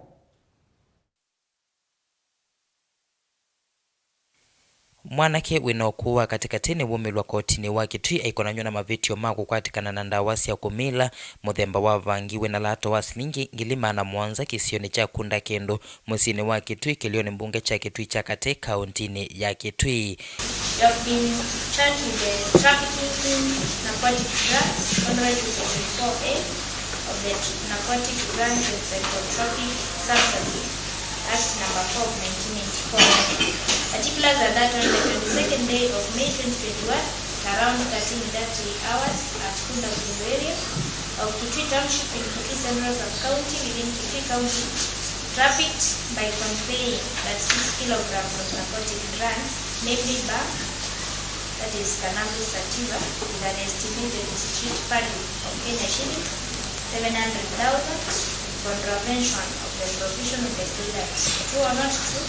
Mwanake wĩ na ũkũũ wa katĩkatĩ nĩwumĩlwa kotinĩ wa Kitui aikonanw'a na mavĩtyo ma kũkwatĩkana na ndawa sya kũmila mũthemba wa vangi wĩ na lato wa silingi ngili maana mũonza kĩsionĩ kya Kunda Kĩndũ, mũsyĩnĩ wa Kitui, kĩlĩonĩ mbunge kya Kitui kya Katĩ, kaũntinĩ ya Kitui. You have been charged with the trafficking in narcotic drugs, contrary to section four A of the Narcotic Drugs and Psychotropic Substances Act number four of nineteen eighty-four. Particulars are that on the twenty-second day of May twenty twenty-one, around thirteen thirty hours at Kunda Kĩndũ area of Kitui Township in Kitui Central Sub-County within Kitui County, trafficked by conveying thirty-six kilograms of narcotic drugs, namely bang, that is cannabis sativa, with an estimated street value of Kenya shillings seven hundred thousand, contravention of the provision of the said act. True or not true?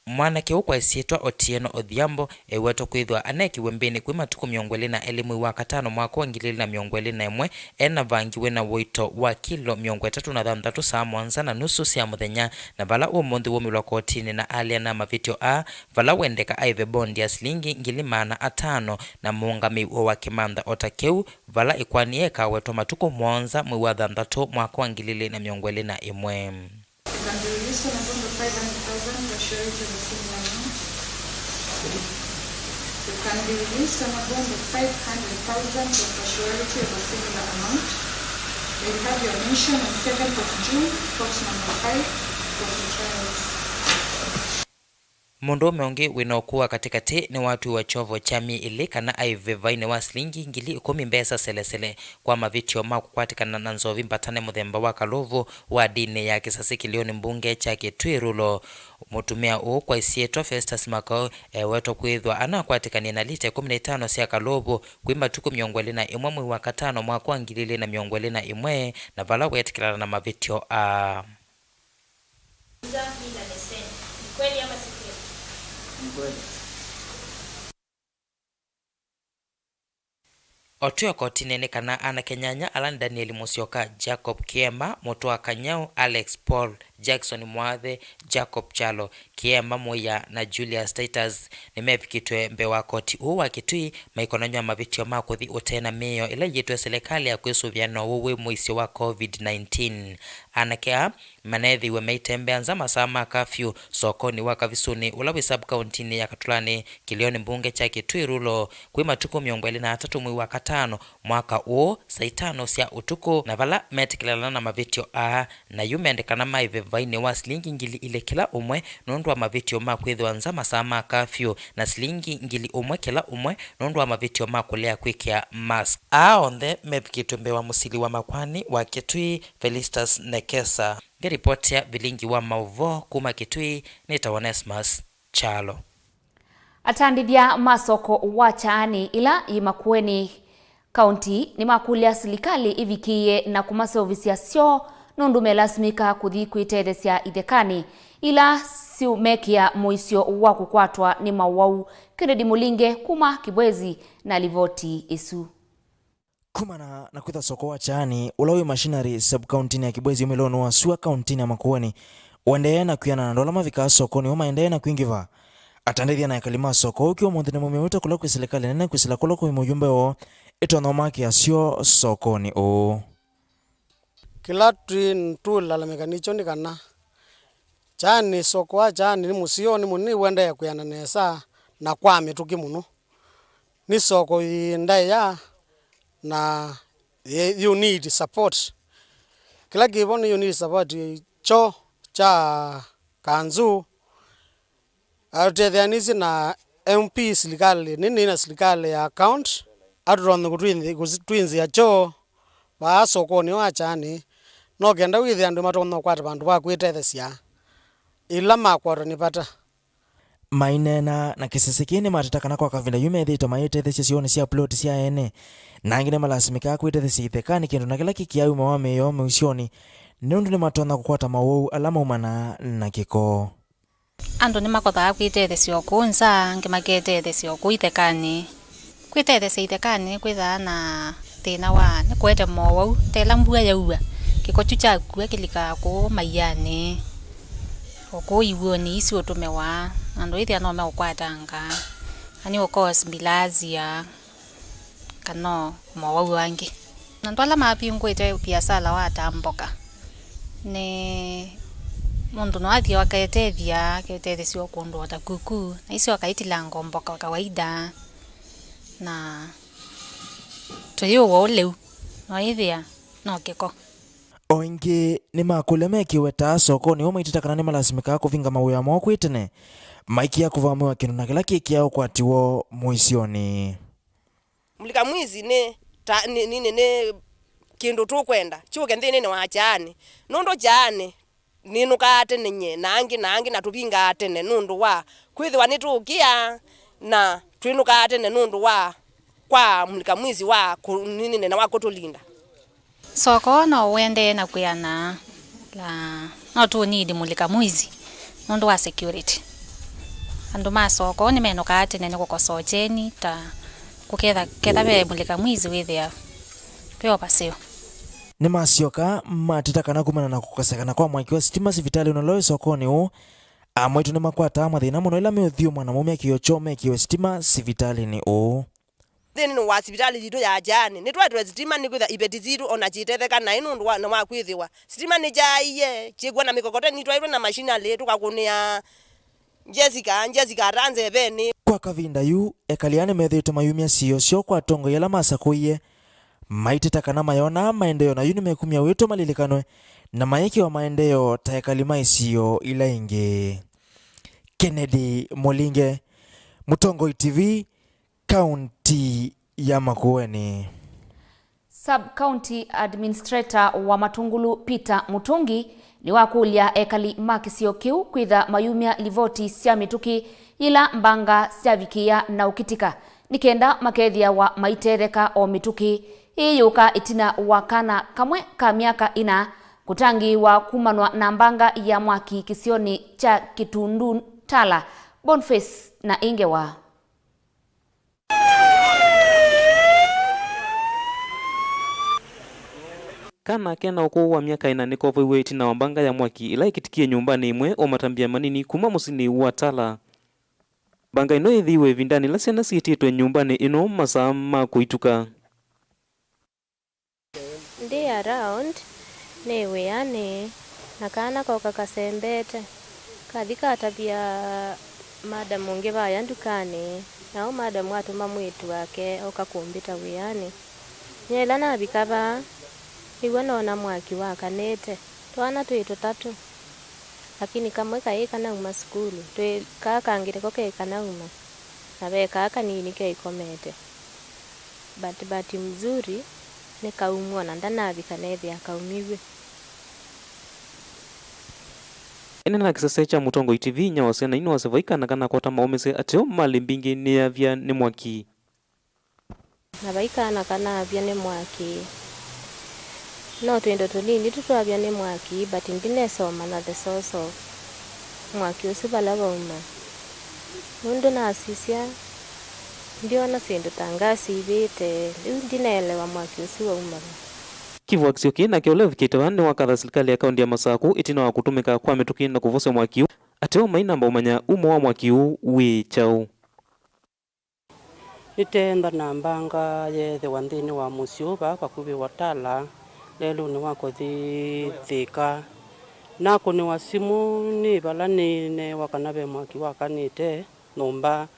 Mwanake ũũ kwa ĩsyĩtwa Otieno Odhiambo ewetwa kwĩthwa anekiwe mbĩnĩ kwĩ matukũ mĩongo ĩlĩ na elĩ mwei wa katano mwaka wa ngili ili na mĩongo ĩlĩ na ĩmwe, e na vangi wĩ na ũito wa kilo mĩongo ĩtatũ na thanthatũ saa mũonza na nusu sya mũthenya, na vala ũmũnthĩ wumĩlwa kotinĩ na aleana na mavĩtyo aa, vala wendeka aive bondi ya silingi ngili maana atano na mũũngamĩi wa kĩmantha o ta kĩu, vala ĩkoani ĩkawetwa matukũ mũonza mwei wa thanthatũ mwaka wa ngili ili na mĩongo ĩlĩ na ĩmwe. You can be released on a bond of five hundred thousand for surety of a similar amount. You can be released on a bond of five hundred thousand for surety of a similar amount. May have your mention on seventh of June, court number five, for the trials. Mũndũũme ũngĩ wĩ na ũkũũ wa katĩkatĩ nĩwatuiwe kyovo kya myei ĩlĩ kana aive vainĩ wa silingi ngili ĩkũmi mbesa selesele kwa mavĩtyo ma kũkwatĩkana na nzovi mbatane mũthemba wa kalũvũ wa ndinĩ ya kĩsasĩ kĩlĩonĩ mbunge kya Kitui Rural. Mũtumĩa ũũ kwa ĩsyĩtwa Festus Makau ewetwa kwĩthwa anakwatĩkanie na lita ĩkũmi na itano sya kalũvũ kwĩ matukũ mĩongo ĩlĩ na ĩmwe mwei wa katano mwaka wa ngili ili na mĩongo ĩlĩ na ĩmwe, na vala weetĩkĩlana na mavĩtyo aa. Uza bila leseni. Ni kweli ama si kweli? Ni kweli. O twĩ o kotinĩ nĩ kana anake nyanya ala nĩ Daniel Musyoka, Jacob Kiema, Mũtũa Kanyau, Alex Paul, Jackson Mwathe, Jacob Kyalo, Kiema Mũya na Julius Titus nĩmevikĩtwe mbee wa koti ũũ wa Kitui maikonanywa mavĩtyo ma kũthi ũtee na mĩao ĩla ĩĩtwe silikalĩ ya kwĩsũvĩa na ũwau wĩ mũisyo wa covid nineteen. Anake aa maneethĩiwe maitembea nza masaa ma kafyu sokonĩ wa Kavisunĩ, ũla wĩ sub-kauntinĩ ya Katũlanĩ, kĩlĩonĩ mbunge kya Kitui Rural, kwĩ matukũ mĩongo ĩlĩ na atatũ mwei wa katano mwaka ũũ, saa itano sya ũtukũ, na vala metĩkĩlana na mavĩtyo aa, na yu mendekana maive vainĩ wa silingi ngili ilĩ kĩla ũmwe nũndũ wa mavĩtyo ma kwĩthĩwa nza masaa ma kafyu, na silingi ngili ũmwe kĩla ũmwe nũndũ wa mavĩtyo ma kũlea kwĩkĩa mask. Aa onthe mevikĩtwe mbee wa mũsili wa makwani wa Kitui, Felistus Nekesa. Ngĩripotia vilingi wa maũvoo kuma Kitui, nĩtawa Onesmus Kyalo. Atandĩthya ma soko wa Kyaani ĩla yĩ Makueni Kaunti nĩmakũlya silikalĩ ĩvikĩĩe na kũmaseũvĩsya syoo nũndũ melasimĩka kũthi kwĩtetheesya ithekanĩ ila syũmekĩa mũisyo wa kũkwatwa nĩ mawau. Kennedy Mũlinge kuma Kibwezi na livoti ĩsu. Kumana na kwĩtha soko wa Kyaani, ũla wĩ Machinery sub-kauntinĩ ya Kibwezi ũmĩlonĩ wa sua kauntinĩ ya Makueni, ũendee na kwĩanana na andũ ala mavikaa sokonĩ ũũ maendee na kwingĩva. Atandĩthya na ekali ma soko ũũ kĩ ũmũnthĩ nĩmaumĩte kũla kwĩ silikalĩ nene kwĩsĩla kũla kwĩ mũyũmbe woo ĩtonya ũmakĩa syoo sokonĩ ũũ. Kĩla twĩ tũlalamĩka nĩkyo nĩ kana Kyaani, soko wa Kyaani nĩ mũseo, nĩ mũnini, ũendee kwĩana nesa na kwa mĩtũkĩ mũno. Nĩ soko yĩ ndaĩa na yĩ, you need support. Kĩla kĩvo nĩ you need support, kyo kya kanzũ, atũtetheanĩsye na M P, silikalĩ nini na silikalĩ ya county, atũtonye kũtwinthĩ-, kũsi-, twinzĩa kyoo vaa sokonĩ wa Kyaani, no kenda wĩthĩa andũ matonya kũkwata vandũ va kwĩtethesya ĩla makwatwa nĩ vata. Maineena na kĩsese kĩĩ nĩmateta kana kwa kavinda yu methĩĩtwe mayĩtetheesya syoonĩ sya ploti sya ene, na angĩ nĩmalasimĩkaa kwĩtetheesya itheka nĩ kĩndũ na kĩla kĩkĩaa uma wa mĩao mĩusyonĩ, nũndũ nĩmatonya kũkwata mowau ala maumanaa na kĩko. Andũ nĩmakothaa kwĩtetheesya o kũu nza, angĩ maketetheesya o kũu ithekanĩ. Kwĩtetheesya ithekanĩ nĩkwĩthaa na thĩna wa nĩ kũete mowau, ta ĩla mbua yaua, kĩko kyu kyakua kĩlikaa kũu maianĩ, o kũu iw'ũnĩ ii siũtũmĩwa, andũ ĩthĩa no meũkwatanga, ani ũkos bilazia, kana o mowau angĩ. Na andũ ala mavingũĩte viasala wa ta mboka, nĩ mũndũ no athi aketethya, aketetheesya o kũndũ o ta kuku, na isyo akaitilanga o mboka kawaida, na tũyĩũwa ũleu, no ĩthĩa no kĩko. O ĩngĩ nĩmakũlya mekĩwe taa sokonĩ ũũ maiteta kana nĩmalasimĩkaa kũvinga mawĩa moo kwĩ tene, maikĩa kũvamĩwa kĩndũ na kĩla kĩkĩaa ũkwati woo mũisyonĩ. Mlika mwizi nĩ ta, nĩ, nĩ, nĩ, nĩ kĩndũ tũkwenda kyũke nthĩnĩnĩ wa kyaanĩ, nũndũ kyaanĩ nĩnũkaa tene nye na angĩ na angĩ, na tũvingaa tene nũndũ wa kwĩthĩwa nĩtũũkĩa, na twĩnũkaa tene nũndũ wa kwa mlika mwizi wa kũ-, nini nene wa kũtũlinda. Soko no ũendee na kwĩana la no tũnidi mulika mwizi nũndũ wa security. Andũ ma soko nĩmenũkaa tene nĩ kũkosa ũkyeni, ta kũketha ketha ve mulika mwizi wĩthĩa ve ũvaseo. Nĩmasyoka mateta kana kumana na kũkosekana kwa mwaki wa sitima sivitalĩ ũnaloĩ sokonĩ ũũ, amwaitũ nĩmakwataa mathĩna mũno ĩla meũthiũmwa na maumya kĩoo kyoo mekĩwe sitima sivitalĩnĩ ũũ. Nthĩnĩ wa sivitalĩ yitũ ya Kyaanĩ, nĩtwetwe sitima nĩkwĩtha iveti sitũ ona kyitetheka naĩ nũndũ wa, na wa kwĩthĩwa sitima nĩkyaaie, kyĩkw'a na mĩkokoteni twaĩtwe na mashinalĩ tũkakũnĩa Jessica, Jessica ata nzevenĩ. Kwa kavinda yu, ekali aa nĩmethĩĩtwe mayumya siĩo syoo kwa atongoi ala masakũie, maiteta kana mayonaa maendeeo, na yu nĩmekumya wĩto malilikanwe na mayĩkĩwa maendeeo ta ekali ma isio ila ingĩ. Kennedy Mũlinge, Mũtongoi T V, Kaunti ya Makueni. Sub-County Administrator wa Matungulu Peter Mutungi nĩwakũlya ekali ma kĩsio kĩu kwĩtha mayumya livoti sya mĩtũkĩ yĩla mbanga syavikĩĩa na ũkitĩka, nĩ kenda makethĩawa maitetheka o mĩtũkĩ ĩĩ yũka ĩtina wa kana kamwe ka myaka ĩna kũtangĩĩwa kumanwa na mbanga ya mwaki kĩsionĩ kya Kĩtundu Tala. Boniface na Ingewa. Kana ke na ũkũũ wa myaka ĩna nĩkovoiwe ĩtina wa mbanga ya mwaki ĩla ĩkĩtikie nyũmbanĩ ĩmwe o matambya manini kuma mũsyĩnĩ wa Tala. Mbanga ĩno yĩthĩiwe ĩvindanĩ ĩla syana syĩtĩtwe nyũmbanĩ ĩno masaa ma kũituka. Ndĩ around, nĩ wĩanĩ, na kana koka kasembete, kathi katavya madam ũngĩ vaya ndukanĩ, na ũ madam atũma mwĩĩtu wake oka kũmbĩta wĩanĩ. Nyie ĩla navika vaa, nĩw'o noona mwaki wakanĩte, twana twĩ tũtatũ, lakini kamwe kaĩ kanauma sukulu, twĩ, kaa kangĩ nĩko keĩ kanauma, na ve kaa kanini keĩkomete. But bahati mzuri, nĩkaumw'e, ona ndanavika neethĩa kaumiw'e. Ĩnena na kĩsese kya Mũtongoi T V, inyia wa syana ino asya vai kana kanakota maũmĩsye ateo malĩ mbingĩ nĩyavya nĩ mwaki. Na vai kana kanavya nĩ mwaki. No twĩndo tũnini tu twavya nĩ mwaki, but ndinesa ũmanya the source of mwaki ũsu vala wauma. Nũndũ nasisya, ndyona syĩndũ ta ngasi ivĩte, rĩu ndinaelewa mwaki ũsu wauma va. Kĩvũakisyo kĩĩ nake ũla ũvikĩte vaa nĩwakatha silikalĩ ya kaũntĩ ya Masakũ ĩtina wa kũtũmĩka kwa mĩtũkĩ na kũvosya mwaki ũũ, ateo mainamba ũmanya umo wa mwaki ũũ wĩ kyaũ. Nĩteenda na mbanga yeethĩwa nthĩnĩ wa mũsyĩ ũũ vaa vakuvĩ wa Tala, lelũnĩ wa kũthi Thĩka. Nakũnĩwa simũ nĩ vala nĩneewa kana ve mwaki wakanĩte nyũmba.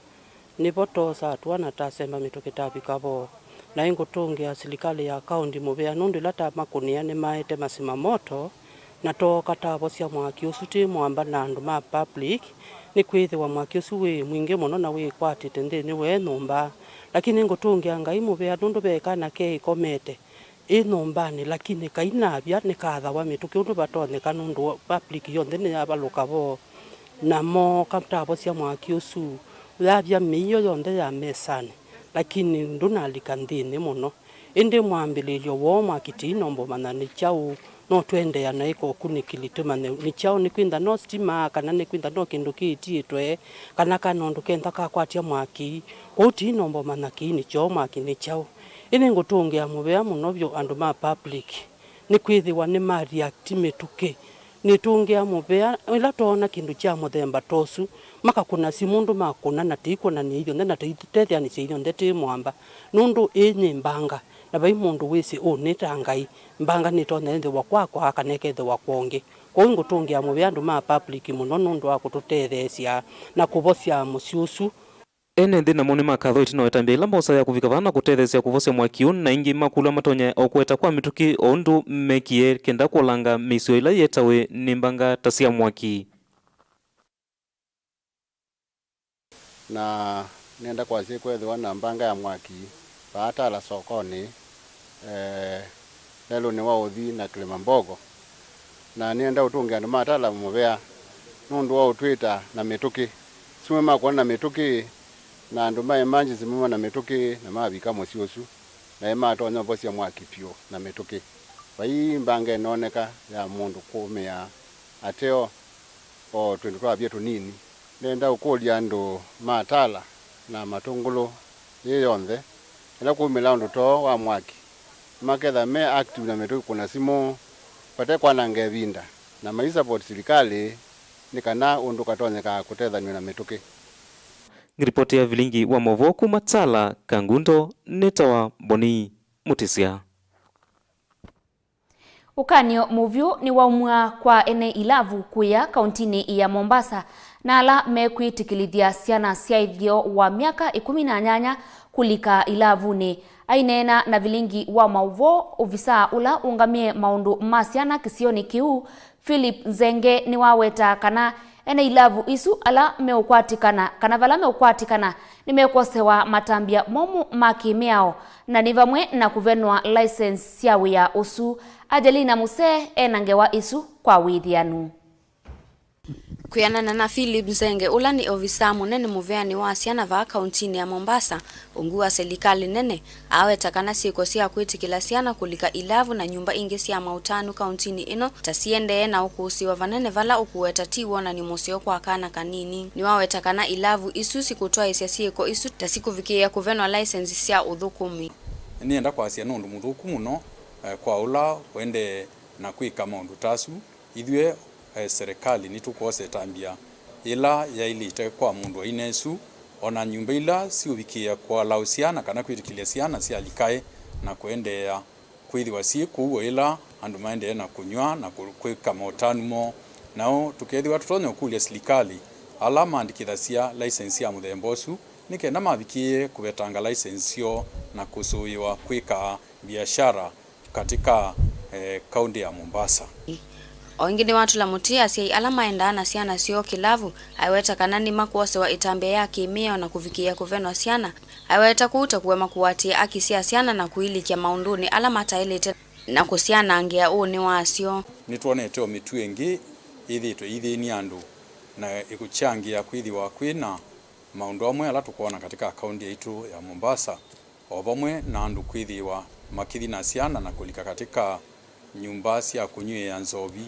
Nĩvo toosa atũa na tasemba mĩtũkĩ tavika vo. Na ĩngũtũngĩa silikalĩ ya kaũntĩ mũvea nũndũ ĩla tamakũnĩa nĩmaete masima moto, na tooka tavosya mwaki ũsu twĩ mũamba na andũ ma public, nĩkwĩthĩwa mwaki ũsu wĩ mwingĩ mũno na wĩkwatĩte nthĩnĩ wa ĩ nyũmba. Lakini nĩngũtũngĩa Ngai mũvea nũndũ ve kana keĩkomete ĩ nyũmbanĩ, lakini kainavya nĩkathawa mĩtũkĩ ũndũ vatonyeka nũndũ public yonthe nĩyavalũka vo. Namo katavosya mwaki ũsu, yavya mĩio yonthe ya mesanĩ, lakini ndũnalika nthĩnĩ mũno. Ĩndĩ mwambĩlĩlyo woo mwaki ti inombo manya nĩ kyaũ, no tũendeea na ĩkokunĩkili tũmanye nĩ kyaũ, nĩkwĩntha no sitima, kana nĩkwĩntha no kĩndũ kĩĩtiĩtwe, kana kana ũndũ kentha kakwatya mwaki. Kwoou ti inombo manya kĩĩ nĩ kyoo, mwaki nĩ kyaũ. Ĩndĩ ngũtũngĩa mũvea mũno vyũ andũ ma public, nĩkwĩthĩwa nĩma react mĩtũkĩ. Nĩtũngĩa mũvea ĩla twoona kĩndũ kya mũthemba ta ũsu, makakũna simũ ũndũ makũna na tĩikwonany'a ithyonthe na tĩitethyanĩsya ithyonthe tĩ mwamba, nũndũ ĩĩ nyĩ mbanga, na vai mũndũ wĩsĩ ũũ nĩ ta Ngai, mbanga nĩtonya ĩthĩwa kwakwa kana ĩkethĩwa kwa ũngĩ. Kwoou ngũtũngĩa mũvea andũ ma public mũno nũndũ wa kũtũtetheesya na kũvosya mũsyĩ ũsu. Ene nthĩ namo nĩmakatho ĩtina wa ĩtambya ĩla mbosa ya kũvika vaa na kũtetheesya kũvosya mwaki ũũ, na aingĩ makũlw'a matonya o kũweta kwa mĩtũkĩ o ũndũ mekie kenda kũlanga mĩisyo ĩla yetawe nĩ mbanga ta sya mwaki. Na nĩenda kwasya kwethĩwa na mbanga ya mwaki vaa Tala sokonĩ, eh, lelũnĩ wa ũthi na Kĩlĩma Mbogo. Na nĩenda ũtũngĩa andũ ma Tala mũvea nũndũ wa ũtwĩta na mĩtũkĩ. Simwe makwona na mĩtũkĩ, na andũ ma emergency mauma na mĩtũkĩ na mavika mũsyĩ ũsu, na ĩmatonya ũvosya mwaki vyũ na mĩtũkĩ. Vai mbanga ĩnooneka ya mũndũ kũmĩa ateo o twĩndũ twavya tũnini. Nĩenda ũkũlya andũ ma Tala na Matũngũlũ yĩ yonthe, ĩla kwaumĩla ũndũ too wa mwaki, maketha me active na mĩtũkĩ kũna simũ vate kwananga ĩvinda, na mai support silikalĩ nĩ kana ũndũ ũkatonyekaa kũtethanw'a na mĩtũkĩ. Ngĩripotĩa vilingi wa maũvoo kuma Tala, Kangundo, nĩtawa Boni Mũtĩsya. Ũkany'o mũvyũ nĩwaumw'a kwa ene ilavu kũya kauntinĩ ya Mombasa na ala mekwĩtĩkĩlĩthya syana sya ĩtheo wa myaka ĩkũmi na nyanya kũlika ilavunĩ. Aineena na vilingi wa maũvoo, ovisaa ũla ũngamĩe maũndũ ma syana kĩsionĩ kĩu, Philip Nzenge, nĩwaweta kana ene ilavu isu ala meũkwatĩkana kana vala meũkwatĩkana nĩmekwosewa matambya momũ ma kĩ-mĩao, na nĩ vamwe na kũvenwa license sya wĩa ũsu. Angelina Musee e na ngewa ĩsu kwa wĩthĩanu. Kwĩanana na Philip Nzenge, ũla nĩ ovisaa mũnene mũveanĩ wa syana vaa kauntinĩ ya Mombasa, ungu wa silikalĩ nene, aweta kana syĩko sya kwĩtĩkĩla syana kũlika ilavu na nyũmba ingĩ sya maũtanu kauntinĩ ĩno ta siendee na ũkũsĩĩwa vanene vala ũkũweta ti wonany'o mũseo kwa kana kanini. Nĩwaweta kana ilavu isu sikũtwaĩsya syĩko isu ta sikũvikĩĩa kũvenwa license sya ũthũkũmi. Nĩenda kwasya nĩ ũndũ mũthũku mũno, eh, kwa ũla ũendee na kwĩka maũndũ ta asu. Ithyĩ, eh, serikali nĩtũkwosa ĩtambya yĩla yaĩlĩte kwa mũndũ aina ĩsu, o na nyũmba ila siũvikĩĩa kũalaũ syana kana kwĩtĩkĩlya syana syalikae na kũendeea kwĩthĩwa syĩ kũu, o ĩla andũ maendee na kũnyw'a na kũ-, kwĩka maũtanu moo. Nao tũkeethĩwa tũtonya ũkũlya silikalĩ ala maandĩkĩthasya license sya mũthemba ũsu nĩ kenda mavikĩĩe kũvetanga license syoo na kũsũĩwa kwĩka biashara katika, eh, kaunti ya Mombasa. O ĩngĩ nĩwatũla mũtĩ asyai ala maendaa na syana syoo kĩlavu, aiweta kana nĩmakwosewa ĩtambya ya kĩ-mĩao na kũvikĩĩa kũvenwa syana. Aiweta kũu ta kũema kũatĩĩa aki sya syana na kũilikya maũndũnĩ ala mataĩlĩte na kũsyanangĩa ũnĩ wasyo. Nĩtwonete o mĩtuo ĩngĩ ĩthĩĩtwe ĩithĩny'a andũ na ĩkũkyangĩa kwĩthĩwa kwĩ na maũndũ amwe ala tũkwona katika kaunti yaitũ ya Mombasa, o vamwe na andũ kwĩthĩwa makĩthi na syana na kũlika katika nyũmba sya kũnyw'ĩĩa nzovi,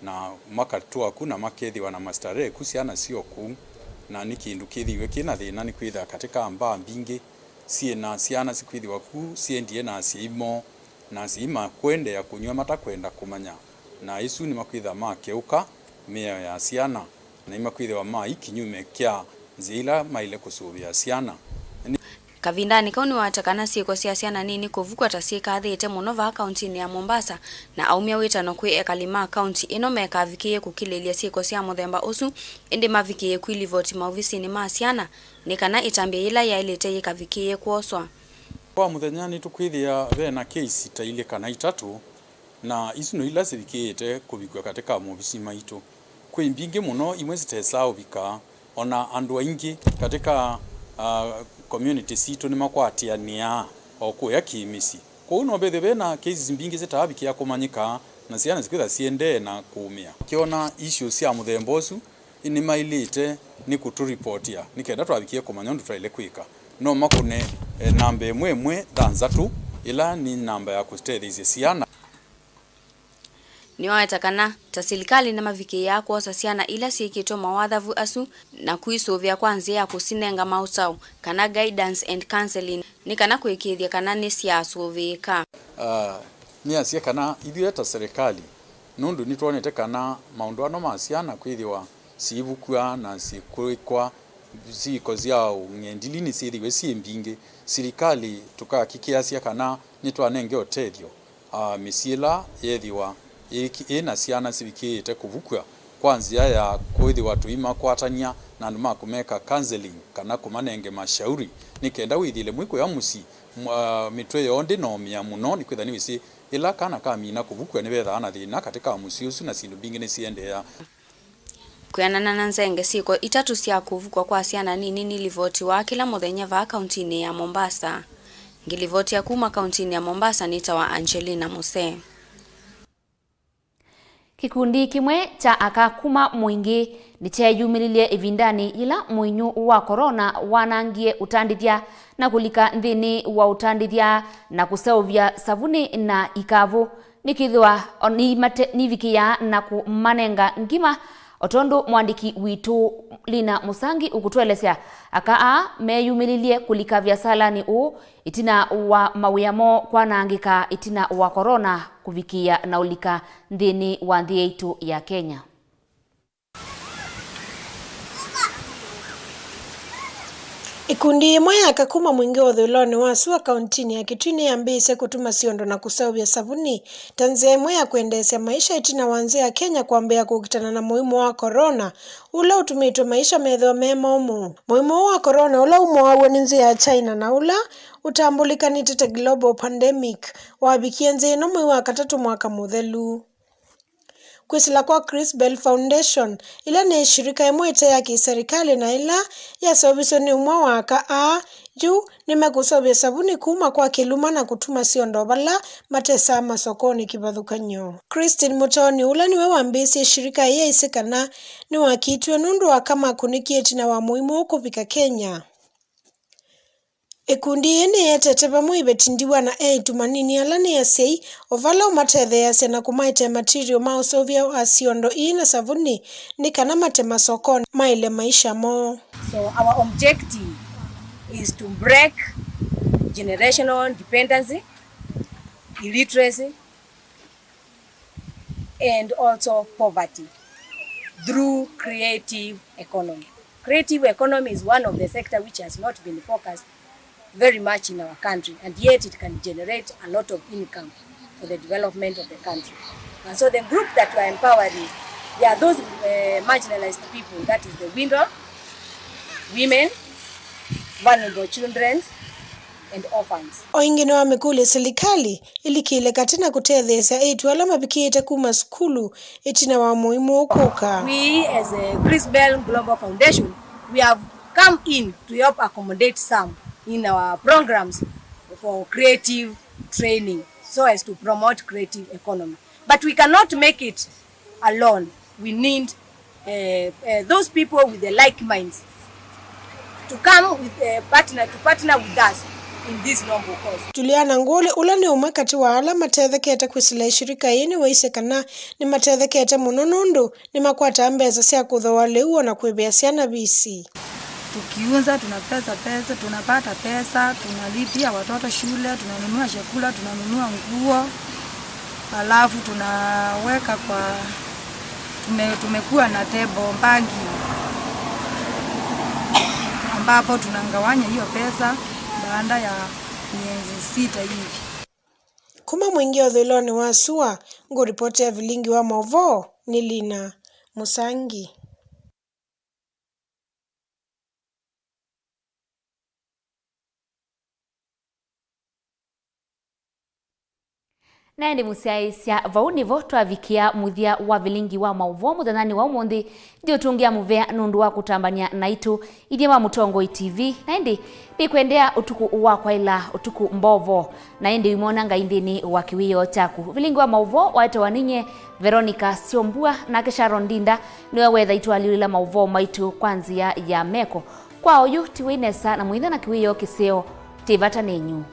na makatũa ku na makethĩwa na mastarehe ku syana syoo kũu, na nĩ kĩndũ kĩthĩiwe kĩ na thĩna nĩkwĩthĩa katika mbaa mbingĩ syĩ na syana sikwĩthĩwa ku syendie na asyai moo, na asyai makũendeea kũnyw'a matakwenda kũmanya, na ĩsu nĩmakwĩthĩa makeũka mĩao ya syana, na nĩmakwĩthĩwa mai kĩnyume kya nzĩa ila maĩle kũsũvĩa syana. Kavindanĩ kau nĩwaweta kana syĩko sya syana nini kũvukw'a ta syĩkathĩĩte mũno vaa kauntinĩ ya Mombasa, na aumya wĩtano kwĩ ekali ma kaunti ĩno mekavikĩĩe kũkilĩlya syĩko sya mũthemba ũsu, ĩndĩ mavikĩĩe kwilivoti maovisinĩ ma syana nĩ kana ĩtambya yĩla yaĩlĩte yĩkavikĩĩe kwoswa. Kwa mũthenya nĩtũkwĩthĩa ve na kesi ta ilĩ kana itatũ, na isu no ila sivikĩĩte kũvikw'a katika maovisi maitũ. Kwĩ mbingĩ mũno imwe sitesaa ũvika, o na andũ aingĩ katika, ah, community sitũ nĩmakwatĩanĩaa o kũya kĩ-mĩsyĩ. Kwoou no vethĩwe ve na cases mbingĩ sitaavikĩa kũmanyĩka, na syana sikwĩtha siendee na kũũmĩa. Kĩona issues sya mũthemba ũsu, Nĩmaĩlĩte nĩ kũtũripotia nĩ kenda twavikie kũmanya ũndũ twaĩle kwĩka. No makũne, eh, namba ĩmwe ĩmwe thanthatũ, ĩla nĩ namba ya kũtetheesya syana. Nĩwaeta kana ta silikalĩ nĩmavikĩĩaa kwosa syana ila syĩkĩtwe mawathavu asu na kũisũvĩa kwa nzĩa ya kũsinenga maũtao, kana guidance and counseling, nĩ kana kũĩkĩĩthya kana nĩsyasũvĩĩka. Ah, nĩasya kana ithyĩ ta serikali, nũndũ nĩtwonete kana maũndũ ano ma syana kwĩthĩwa siivukw'a na sikwĩkwa syĩko sya ũng'endili nĩsyĩthĩwe syĩ mbingĩ, silikalĩ tũkahakikĩasya kana nĩtwanenge ũtethyo, ah, mĩsyĩ ĩla yeethĩwa ĩki-, ĩ na syana sivikĩĩte kũvukw'a kwa nzĩa ya kwĩthĩwa tũimakwatany'a na andũ ma kũmeka counseling kana kũmanenge mashauri, nĩ kenda wĩthĩle mwĩkũya mũsyĩ, m-, ah, mĩtwe yoo ndĩnoomĩa mũno, nĩkwĩthĩwa nĩwĩsĩ ĩla kana kamina kũvukw'a nĩvethaa na thĩna katĩ ka mũsyĩ ũsu na syĩndũ mbingĩ nĩsiendeea. Kwĩanana na nzenge syĩko itatũ sya kũvukw'a kwa syana nini nilivotiwaa kĩla mũthenya vaa kauntinĩ ya Mombasa. Ngĩlivotia kuma kauntinĩ ya Mombasa nĩtawa Angelina Musee. Kĩkundi kĩmwe kya aka kuma Mwingĩ nĩkyeeyumĩlilye ĩvindanĩ yĩla mũinyũ wa korona wanangie ũtandĩthya na kũlika nthĩnĩ wa ũtandĩthya na kũseũvya savunĩ na ikavũ. Nĩkĩthĩwa o nĩmate-, nĩvikĩĩaa na kũmanenga ngima, o tondũ mũandĩki witũ Lina Mũsangi ũkũtũelesya, aka aa meeyumĩlilye kũlika viasalanĩ ũũ ĩtina wa mawĩa moo kwanangĩka ĩtina wa korona kũvikĩĩa na ũlika nthĩnĩ wa nthĩ yaitũ ya Kenya. Ĩkundi yĩmwe ya aka kuma Mwingĩ wa ũthũĩlonĩ wa sua kauntinĩ ya Kitui nĩyambĩĩsye kũtuma siondo na kũseũvya savunĩ ta nzĩa ĩmwe ya kwendeesya maisha ĩtina wa nthĩ ya Kenya kwambĩĩa kũkitana na mũimũ wa korona ũla ũtumĩtwe maisha methĩwa me momũ. Mũimũ ũũ wa korona ũla umowaw'e nĩ nthĩ ya China na ũla ũtambũlĩkanĩte ta global pandemic wavikie nthĩ ĩno mwei wa katatũ mwaka mũthelu. Kwĩsĩla kwa Chris Bell Foundation, ĩla nĩ ĩshirika ĩmwe ĩte ya kĩ-serĩkalĩ na ĩla yaseũvisye nĩ ũmwe wa aka aa, yu nĩmekũseũvya savunĩ kuma kwa kĩluma na kũtuma siondo vala matesaa masokonĩ kĩvathũkany'o. Christine Mũtoni, ũla nĩwe wambĩĩsye ĩshirika yĩĩ, aisye kana nĩwakitw'e nũndũ aka makũnĩkie ĩtina wa mũimũ ũũ kũvika Kenya. Ĩkundi yĩĩ nĩyetete vamwe iveti ndiwa na eĩtu manini ala nĩ asyai, o vala ũmatetheeasya na kũmaetee material ma ũseũvya wa siondo ii na savunĩ nĩ kana mate masokonĩ maĩle maisha moo. So our objective is to break generational dependency, illiteracy, and also poverty through creative economy. Creative economy is one of the sector which has not been focused very much in our country, and yet it can generate a lot of income for the development of the country. And so the group that we're empowering, they are those, uh, marginalized people, that is the widow, women, vulnerable children, and orphans. O ĩngĩ nĩwamĩkũlya silikalĩ ĩlikĩle katĩ na kũtetheesya eĩtu ala mavikĩĩte kuma sukulu ĩtina wa mũimũ ũũ kũka. We as a Chris Bell Global Foundation, we have come in to help accommodate some in our programs for creative training so as to promote creative economy. But we cannot make it alone. We need, eh, eh, those people with the like minds to come with, eh, partner, to partner with us in this noble cause. Juliana Nguli, ũla nĩ ũmwe katĩ wa ala matethekete kwĩsĩla ĩshirika yĩĩ, nĩwaisye kana nĩmatethekete mũno nũndũ nĩmakwataa mbesa sya kũthooa lĩu o na kũĩvĩa syana visi. Tukiuza, tunapesa pesa, tunapata pesa, tunalipia watoto shule, tunanunua chakula, tunanunua nguo, halafu tunaweka kwa, tume-, tumekuwa na table banking, ambapo tunagawanya hiyo pesa baada ya miezi sita hivi. Kuma Mwingĩ ũthũĩlonĩ wa sua, ngũripotea vilingi wa maũvoo nĩ Lina Mũsangi. Na ĩndĩ mũsyaĩĩsya, vau nĩvo twavikĩa mũthya wa vilingi wa maũvoo mũthenyanĩ wa ũmũnthĩ. Ndiũtũngĩa mũvea nũndũ wa kũtambany'a naitũ ithyĩ ma Mũtongoi T V, na ĩndĩ nĩkwendea ũtukũ wa kwaĩla ũtukũ mbovo, na ĩndĩ ũimona Ngai nthĩnĩ wa kĩwĩoo kyaku. Vilingi wa maũvoo waetewa nĩ nyie Veronica Syombua, nake Sharon Ndinda nĩwe wethaitwe alyũlĩla maũvoo maitũ kwa nzĩa ya meko. Kwa oyu ti wĩ nesa na mwĩthe na kĩwĩoo kĩseo, twĩ vata nenyu.